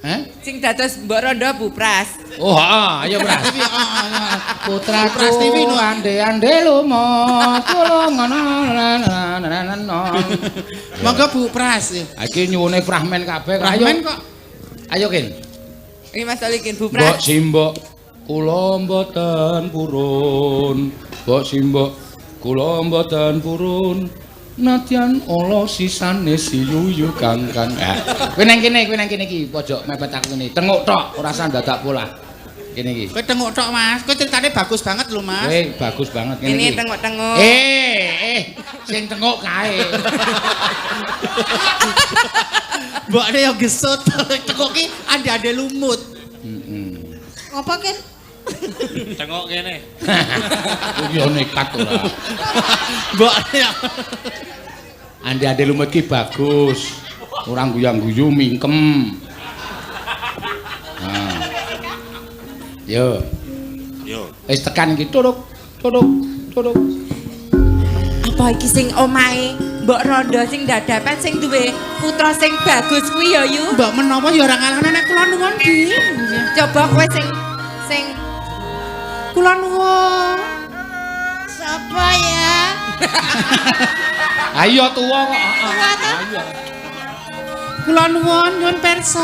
Heh? Sing dados mbok rondo Bu Pras. Oh, heeh, ayo Pras. Putraku ande-ande lumut tulung ngono. Monggo Bu Pras. Iki nyuwune fragmen kabeh. Ayo. Fragmen kok. Ayo Kin. Iki Mas Olikin Bu Pras. Mbok simbok kula mboten purun. Mbok simbok kula mboten purun. Nadyan ala sisane si yuyu kangkang. Kowe nang kene, kowe nang kene iki, pojok mepet aku kene. Tenguk tok, ora usah dadak polah. Kene iki. Kowe tenguk tok, Mas. Kowe ceritane bagus banget lho, Mas. Kowe bagus banget ngene iki. Ini tenguk-tenguk. Sing tenguk kae. Mbokne yo gesut. Tenguk ki ande-ande lumut. Heeh. Ngopo, Kin? Tengok kene. Kuwi yo nekat ora. Mbokne ande-ande lumut ki bagus. Ora guyang-guyu mingkem. Yo. Yo. Wis tekan iki turuk turuk turuk. Apa iki sing omahe Mbok Rondo sing dadapan sing duwe putra sing bagus kuwi ya Yu? Mbok menawa ya ora ngalahno nek kula nuwun, Di. Coba kowe sing sing kula nuwun. Sapa ya? Ayo tuwa kok. Ayo. Kula nuwun nyuwun pirsa.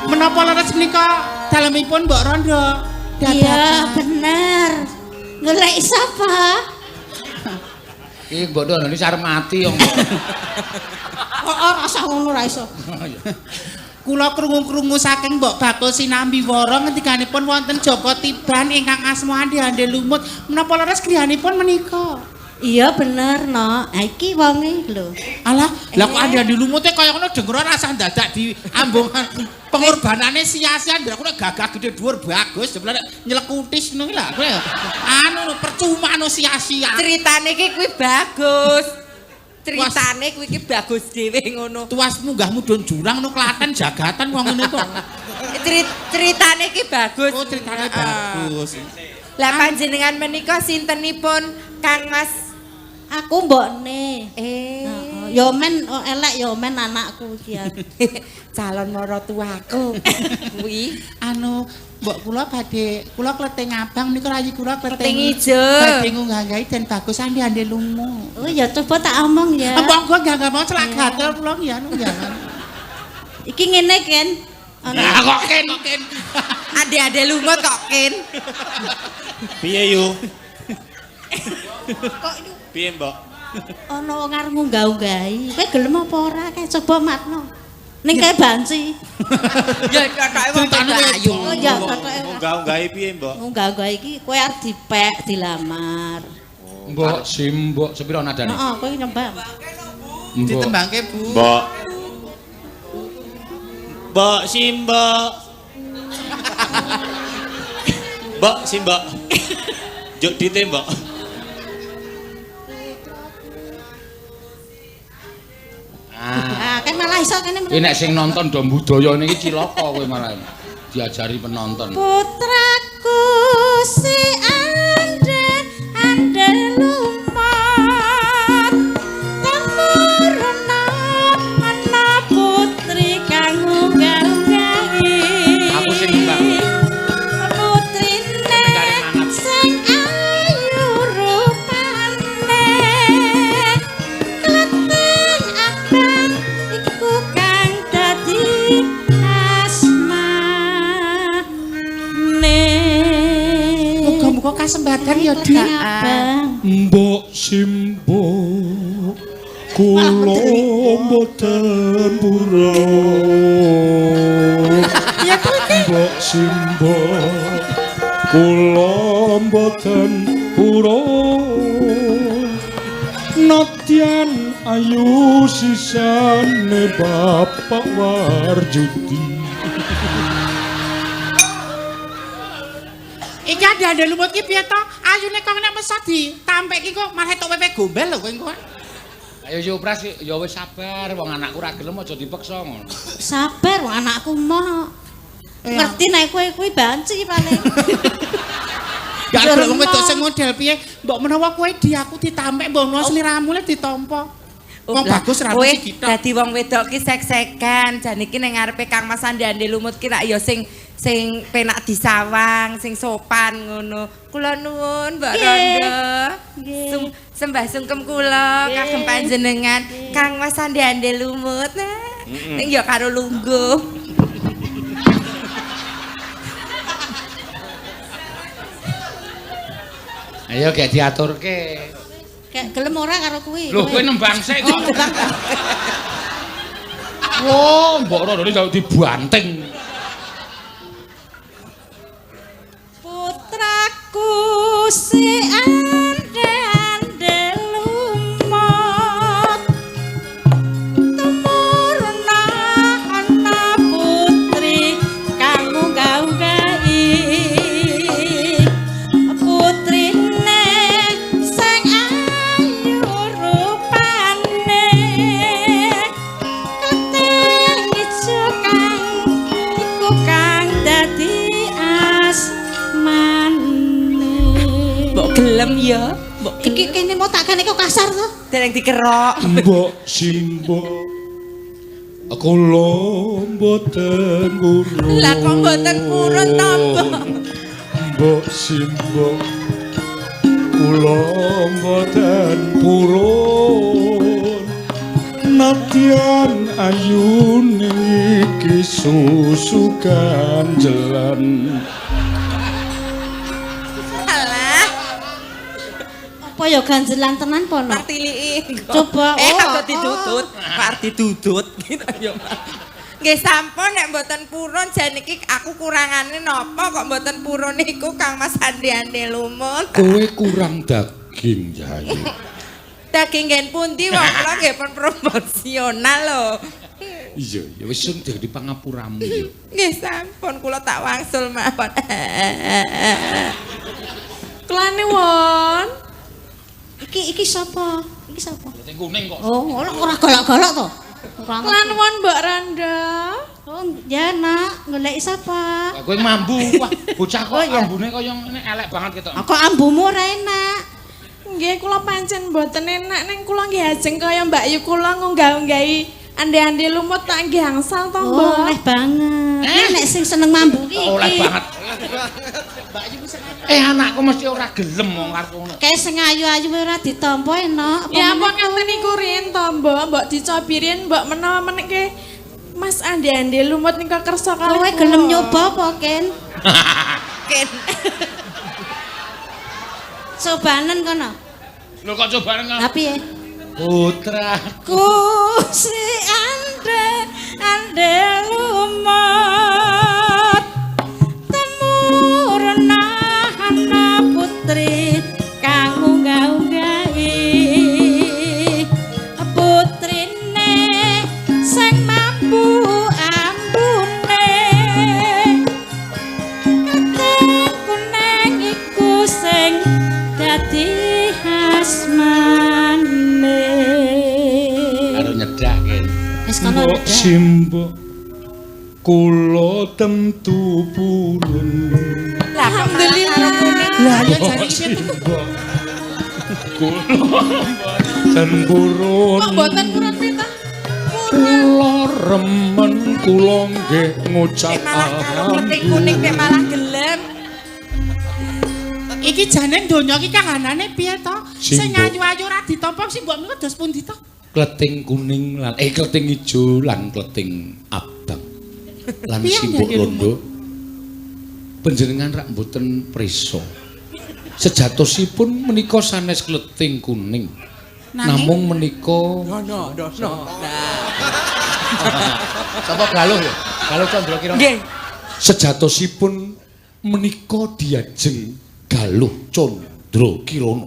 Menapa leres menika dalemipun Mbok Rondo? Iya, bener. Golek sapa? Iki Mbok Rondo ini arep mati yo. Kok ora usah ngono ra iso. Kula krungu-krungu saking Mbok Bakul Sinambi Wara ngendikanipun wonten Jaka Tiban ingkang asma Ande-ande Lumut. Menapa leres griyanipun menika? Iya bener, no. Ha iki wonge lho. Alah, lah kok Ande-ande Lumute kaya ngono dengkura rasah dadak diambungan. Pengorbanane sia-sia ndak aku gagah gede dhuwur bagus jebule nyelekutis ngono ki lha. Anu percuma anu sia-sia. Ceritane iki kuwi bagus. Ceritane kuwi iki bagus dhewe ngono. Tuas munggah mudhun jurang no Klaten jagatan wong ngene kok. Ceritane iki bagus. Oh, ceritane bagus. Lah panjenengan menika sintenipun Kang Mas? Aku mbokne. Ya men elek ya men anakku iki ya. Calon maratuaku kuwi. Anu mbok kula badhe kula kleting abang menika rayi kula kleting ijo. Badhe ngunggah-nggahi den bagus Ande-ande Lumut. Oh ya coba tak omong ya. Monggo nggak mau celak gatel kula ya anu ya. Iki ngene Ken. Lah kok Ken Ken. Ande-ande Lumut kok Ken. Piye yu? Kok yu? Piye mbok? Ana wong arep ngunggah-unggahi. Kowe gelem apa ora? Kae coba matno. Ning kae banci. Ya ketoke wong ayu. Oh ya ketoke. Ngunggah-unggahi piye mbok? Ngunggah-unggahi iki kowe arep dipek dilamar. Mbok simbok sepiro nadane? Heeh, kowe nyembang. Ditembangke Bu. Mbok. Mbok simbok. Mbok simbok. Njuk ditembok. Ah, kan malah iso kene. Iki nek sing nonton do budaya niki cilaka kowe malah. Diajari penonton. Putraku si Ande-ande Lumut. Temuruna ana putri kang ngunggah-unggahi. Aku sing nyembah. Putrine sing ayu rupane. Kleting abang iku kang dadi asmane. Muga-muga kasembadan ya, Dik. Mbok simbok kula mboten purun. Mbok simbok kula mboten purun. Nadyan ayu sisane Bapak Warjudi. Iki Ande-ande Lumut ki piye to? Ayune kok nek mesot ditampek ki kok malah entuk wewe gombel lho kowe engko. Ayo yo Pras ya wis sabar wong anakku ra gelem aja dipeksa ngono. Sabar wong anakku moh. Ngerti nek kowe kuwi banci paling. Gak gelem wong wedok sing model piye? Mbok menawa kowe di aku ditampek mbok menawa sliramu le ditampa. Wong bagus ra mesti gitok. Dadi wong wedok ki sek-sekan, jan iki ning ngarepe Kang Mas Ande-ande Lumut ki rak ya sing sing penak disawang, sing sopan ngono. Kula nuwun Mbok Rondo. Sembah sungkem kula kagem panjenengan Kang Mas Ande-ande Lumut. Ning ya karo lungguh. Ayo gek diaturke. Gek gelem ora karo kuwi. Lho kowe nembang sik kok. Wo, Mbok Rondo iki dibanting. Putraku si Ande-ande Lumut. Tumuruna ana putri kang ngunggah-unggahi. Putrine sing ayu rupane. Kleting Gelem ya. Mbok Iki kene mau tak kene kok kasar to. dereng dikerok. Mbok simbok kula mboten purun. Lah kok mboten purun to, Mbok? Mbok simbok kula mboten purun. Nadyan ayune iki susu ganjelan. Alah, Apa ya ganjelan tenan po no? tak tiliki. Coba, oh, kok didudut, kok arep didudut gitu ya. Nggih sampun nek mboten purun jan iki aku kurangane napa kok mboten purun niku Kang Mas Andi-andi lumut. Kowe kurang daging, Jayu. Daging nggen pundi wong kula nggih pun proporsional lho. Iya, ya wis sing dadi pangapuramu ya. Nggih sampun kula tak wangsul mawon. Kulane won. Iki iki sapa? Iki sapa? Sing kuning kok. Oh, ora ora galak-galak to. Ora. Kula nuwun Mbok Randa. Oh, ya nak, goleki sapa? Wah, kowe mambu. Wah, bocah kok Oh, iya. ambune kaya ngene elek banget ketok. Kok ambumu ora enak. Nggih kula pancen mboten enak ning kula nggih ajeng kaya Mbak Yu kula ngunggah-unggahi ande-ande lumut tak nggih angsal to, Oh, Mbok. oleh banget. Ini nek sing seneng mambu ki Oleh iki. banget. Anakku mesti ora gelem wong arep ngono. Kayak sing ayu-ayu ora ditampa enak. Apa Ya ampun meneh? ngaten niku riyen to, Mbok, mbok dicobi riyen mbok menawa menike Mas ande-ande lumut nika kersa kalih. Kowe kula. gelem nyoba apa, Ken? Ken. Cobanen kono. Lho kok cobane Lah piye? Putra. Ku si ande ande lumut temurna ana putri kang unggah-unggahi putrine sing mampu ambune kating kuning iku sing dadi asmane. Karo nyedak Ken. Wis kono Mbok nyedak. simbok kula tentu purun. Lah kok malah karo kuning. Lah ya Mbok jane iki simbok kula mboten purun. Kok mboten purun pita? Kula remen kula nggih ngucap Nek malah karo kleting kuning nek malah gelem. Iki jane donya iki kahanane piye to? Sing Simbok. ayu-ayu ora ditampa sing mbok niku dos pundi to? Kleting kuning lan kleting ijo lan kleting abang. Lan Piye simbok andhe londo. Panjenengan rak mboten prisa. Sejatosipun menika sanes kleting kuning. Namung menika No no no no. Nah. Sapa Galuh ya? Galuh Candra Kirana. Nggih. Sejatosipun menika diajeng Galuh Candra Kirana.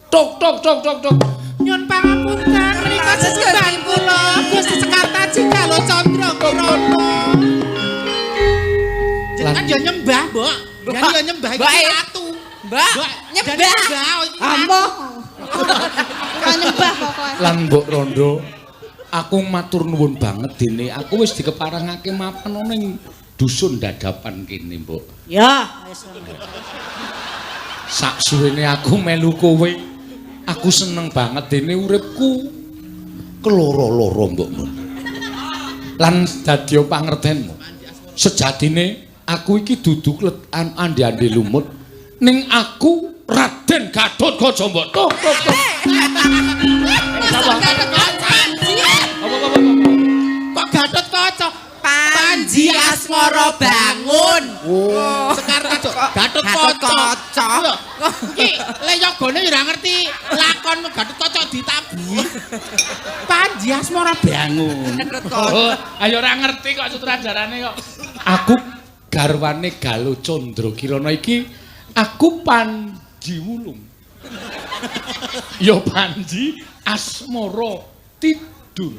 Tok tok tok tok tok. Nyun pangapunten menika sesembahan kula Gusti Sekartaji Galuh Candra Kirana. Jenengan yo nyembah, Mbok. Jenengan yo nyembah iki Mbok, eh. ratu. Mbak, Mbok, nyembah. jane nyembah iki ratu. Ambo. Ora nyembah pokoke. Lan Mbok Rondo, aku matur nuwun banget dene aku wis dikeparangake mapan ning dusun dadapan kene, Mbok. Ya, wis. Sak suwene aku melu kowe, aku seneng banget dene uripku keloro-loro Mbok Mun. Lan dadi pangertenmu. Sejatine aku iki dudu ande-ande lumut ning aku Raden Gatotkaca Mbok. Tok tok tok. Masa Gatot Kaca? Apa apa apa. Kok Gatot Kaca? Panji Asmara bangun. Oh. Sekartaji Gatot Gatot Kaca. Kaca. Lho, iki leyogone ya ora ngerti lakon Gatot Kaca ditabuhi. Panji Asmara bangun. Gatot Kaca. Oh, ayo ora ngerti kok sutradarane kok. Aku garwane Galuh Candra Kirana iki aku Panji Wulung. Ya Panji Asmara tidur.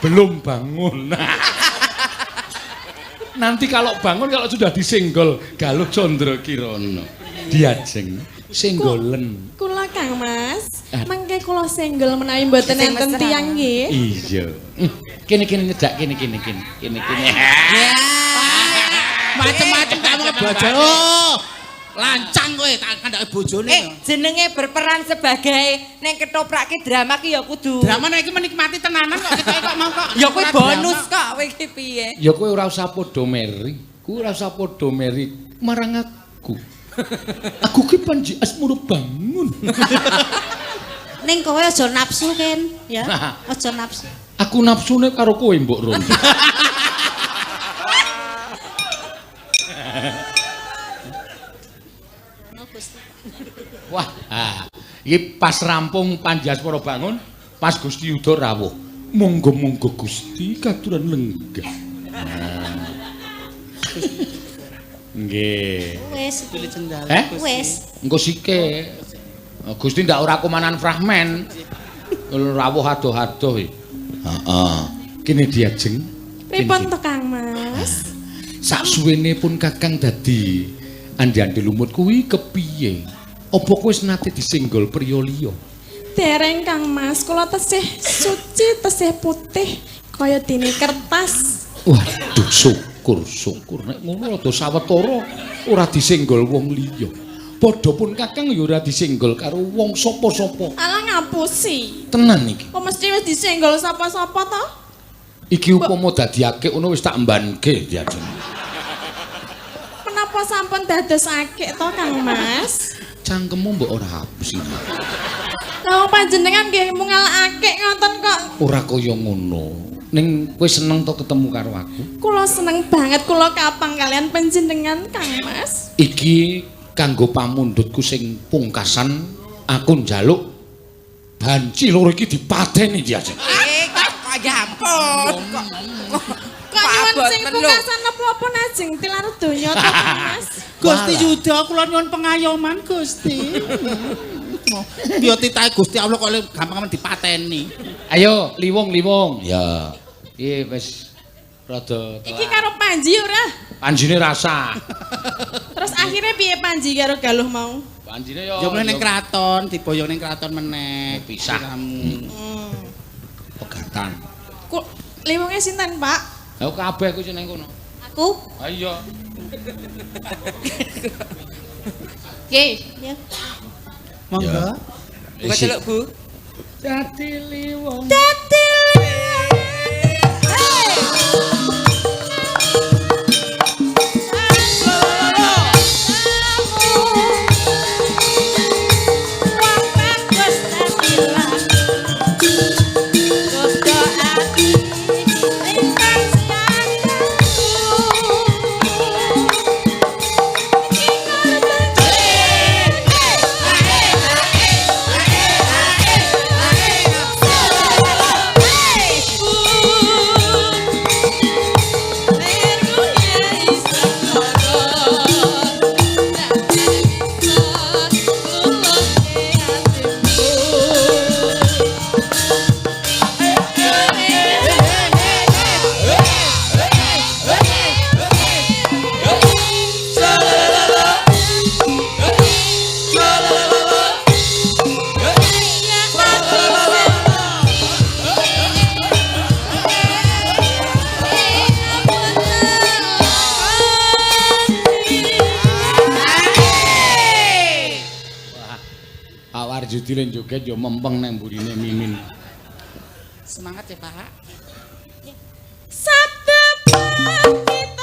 Belum bangun. Nanti kalau bangun kalau sudah disenggol Galuh Candra Kirana diajeng senggolen. Kula Kang Mas, Ah. mangke kula senggol menawi mboten Sing enten mesra. tiyang nggih. Iya. Kene kene nyedak kene kene kene kene kene. Ya. Macem-macem kamu bojo. Lancang kowe tak kandhake bojone. Jenenge berperan sebagai neng ketoprak ki drama ki ya kudu. Drama nek iki menikmati tenanan kok ketoke kok mau kok. Ya kuwi bonus kok kowe iki piye? Ya kowe ora usah padha meri. Kowe ora usah padha meri marang aku. Aku ki Panji Asmoro Bangun. Ning kowe aja nafsu Ken, ya. Aja nafsu. Aku nafsune karo kowe Mbok Ron. Wah, iki pas rampung Panji Asmoro Bangun, pas Gusti Yuda rawuh. Monggo-monggo Gusti katuran lenggah. Nggih. Wis. Wis. Engko sike. Gusti ndak ora kumanan fragmen. Rawuh adoh-adoh iki. Heeh. Kene diajeng. Pripun to Kang Mas? Saksuwene pun Kakang dadi andi-andi lumut kuwi kepiye? Apa kowe wis nate disenggol priya liya? Dereng Kang Mas, kula tesih suci, tesih putih kaya dene kertas. Waduh, syukur-syukur nek ngono rada sawetara ora disenggol wong liya. Padha pun Kakang ya ora disenggol karo wong sapa-sapa. Alah ngapusi. Tenan iki. Kok mesti wis disenggol sapa-sapa to? Iki upama dadi akik ngono wis tak mbanke diajeng. Menapa sampun dados akik to Kang Mas? Cangkemmu mbok ora hapus iki. Lah wong panjenengan nggih mungal akik ngoten kok. Ora kaya ngono. Ning kowe seneng to ketemu karo aku? Kula seneng banget kula kapang kalian panjenengan Kang Mas. Iki kanggo pamundhutku sing pungkasan aku njaluk banci loro iki dipateni diajeng. Kok ya ampun. Kok nyuwun sing pungkasan apa-apa najeng tilar donya to Kang Mas? Gusti Yuda kula nyuwun pengayoman Gusti. Biyo titahe Gusti Allah kok gampang dipateni. Ayo liwung-liwung. Ya. Iki wis rada telat. Iki karo Panji ora? Panjine rasa. Terus akhirnya piye Panji karo Galuh mau? Panjine yo yo meneh ning kraton, diboyong ning kraton meneh. Pisah. Pegatan. Liwunge sinten, Pak? Lah kabeh kuwi sing ning kono. Aku? Ha iya. Oke, ya. Monggo. Buka celuk, Bu. Dadi liwung. Dadi liwung. Hey. Wong bagus dadi laku. Godho ati ingkang Warjudi joget yo mempeng nang mburine Mimin. Semangat ya, Pak. Cendol dawet.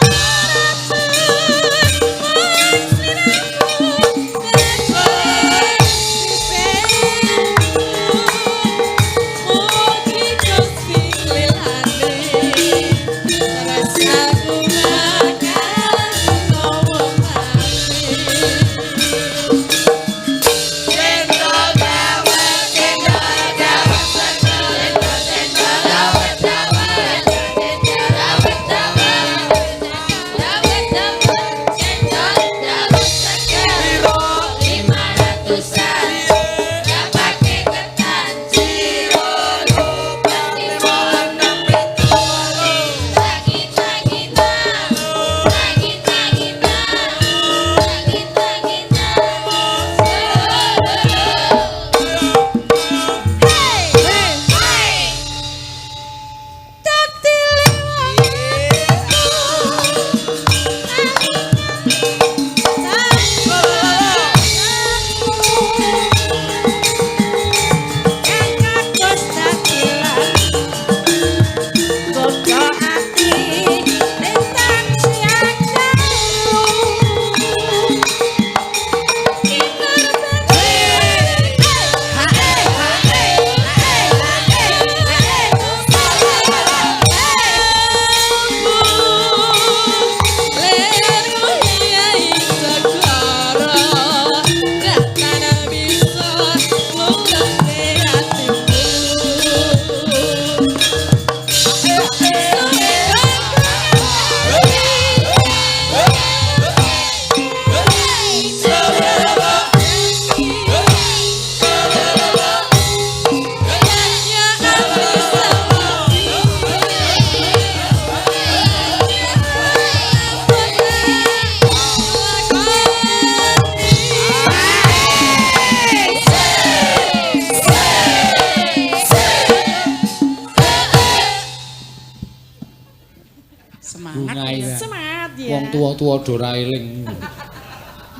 Wong tuwa-tuwa do ora eling.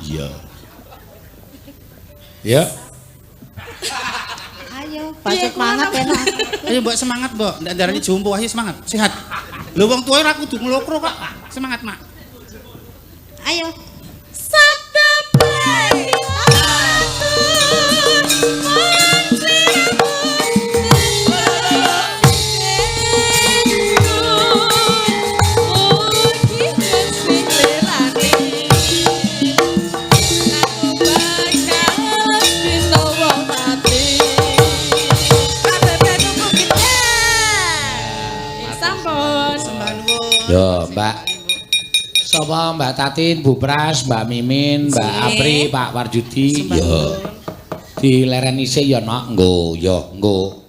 Iya. Ya. Ayo, bacut semangat enak. Ayo Mbok semangat, Mbok. Ndak darani jompo, ayo semangat. Sehat. Lho wong tuwa ora kudu nglokro kok. Semangat, Mak. Ayo. Sabda Yo, Mbak. Sapa Mbak Tatin, Bu Pras, Mbak Mimin, Mbak Apri, Pak Warjudi. Yo. Dilereni sik ya, Nok. Nggo, yo, nggo.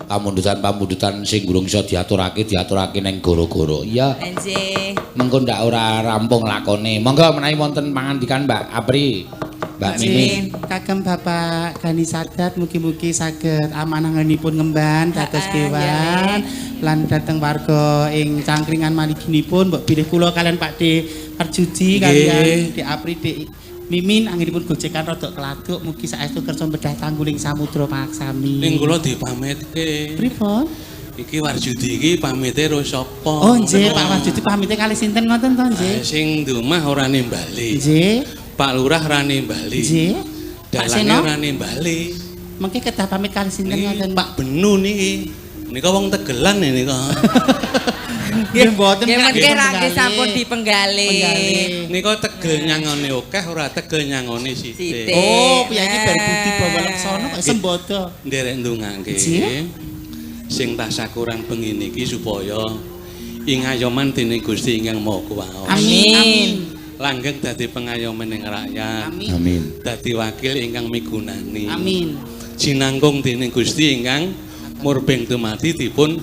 Pamundutan-pamundutan sing durung iso diaturake, diaturake ning goro-goro. Iya. Nggih. Mengko ndak ora rampung lakone. Monggo menawi wonten pangandikan Mbak Apri, Mbak Mimin. Kagem Bapak Gani Sadat mugi-mugi saged amanahipun ngemban dados dewan lan dhateng warga ing Cangkringan maliginipun mbok bilih kula kalian Pak D Parjudi kalian D Apri D Mimin anggenipun gojekan rodok keladuk mugi saestu kersa bedah tangguling samudra paksami. Ning kula dipamitke. Pripun? Iki Warjudi iki pamite karo sapa? Oh nggih Pak Warjudi pamite kali sinten ngoten to nggih? Sing ndumah ora nimbali. Nggih. Pak Lurah ora nimbali. Nggih. Pak Dalange Seno ora nimbali. Mengke kedah pamit kali sinten ngoten? Pak Benu niki. Nika wong Tegelan nika. Nggih mboten. Nggih mengke ra nggih sampun dipenggalih. Nika tegel nyangone akeh ora tegel nyangone sithik. Oh, piye iki bar budi bawa leksana kok sembodo. Nderek ndongake. Sing tasakuran bengi niki supaya ing ayoman dening Gusti ingkang Maha Kuwasa. Amin. Langgeng dadi pengayoman ing rakyat. Amin. Dadi wakil ingkang migunani. Amin. Jinangkung dening Gusti ingkang murbeng dumadi dipun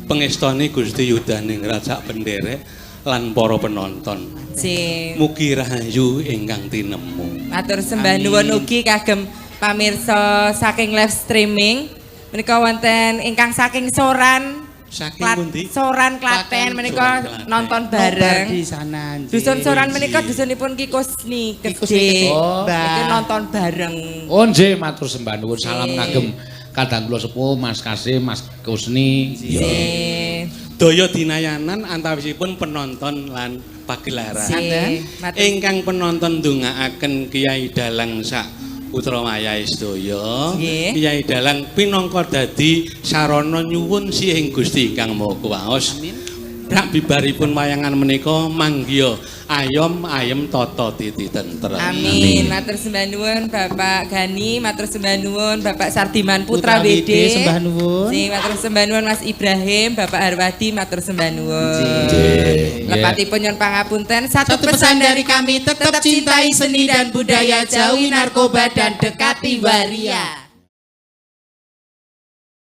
pengestoni Gusti Yudaningrat sak penderek lan para penonton. Nggih. Mugi rahayu ingkang tinemu. Matur sembah nuwun ugi kagem pamirsa saking live streaming. Menika wonten ingkang saking Soran. Saking pundi? Soran Klaten menika nonton bareng. Di sana. Dusun Soran menika dusunipun Ki Kusni Kedhe. Iki nonton bareng. Oh nggih matur sembah nuwun salam kagem kadang kula sepuh Mas Kasim, Mas Kusni. Nggih. Daya dinayanan antawisipun penonton lan pagelaran. Ingkang penonton ndongaaken Kiai Dalang sak putra wayahe sedaya. Kiai Dalang pinangka dadi sarana nyuwun sih ing Gusti ingkang Maha Kuwaos. Amin. Rak bibaripun wayangan menika manggiya ayom ayem tata titi tentrem. Amin. Matur sembah nuwun Bapak Gani, matur sembah nuwun Bapak Sardiman Putra WD. Sembah nuwun. Sing matur sembah nuwun Mas Ibrahim, Bapak Harwadi, matur sembah nuwun. Lepatipun nyuwun pangapunten, satu pesan dari kami, tetap cintai seni dan budaya, jauhi narkoba dan dekati waria.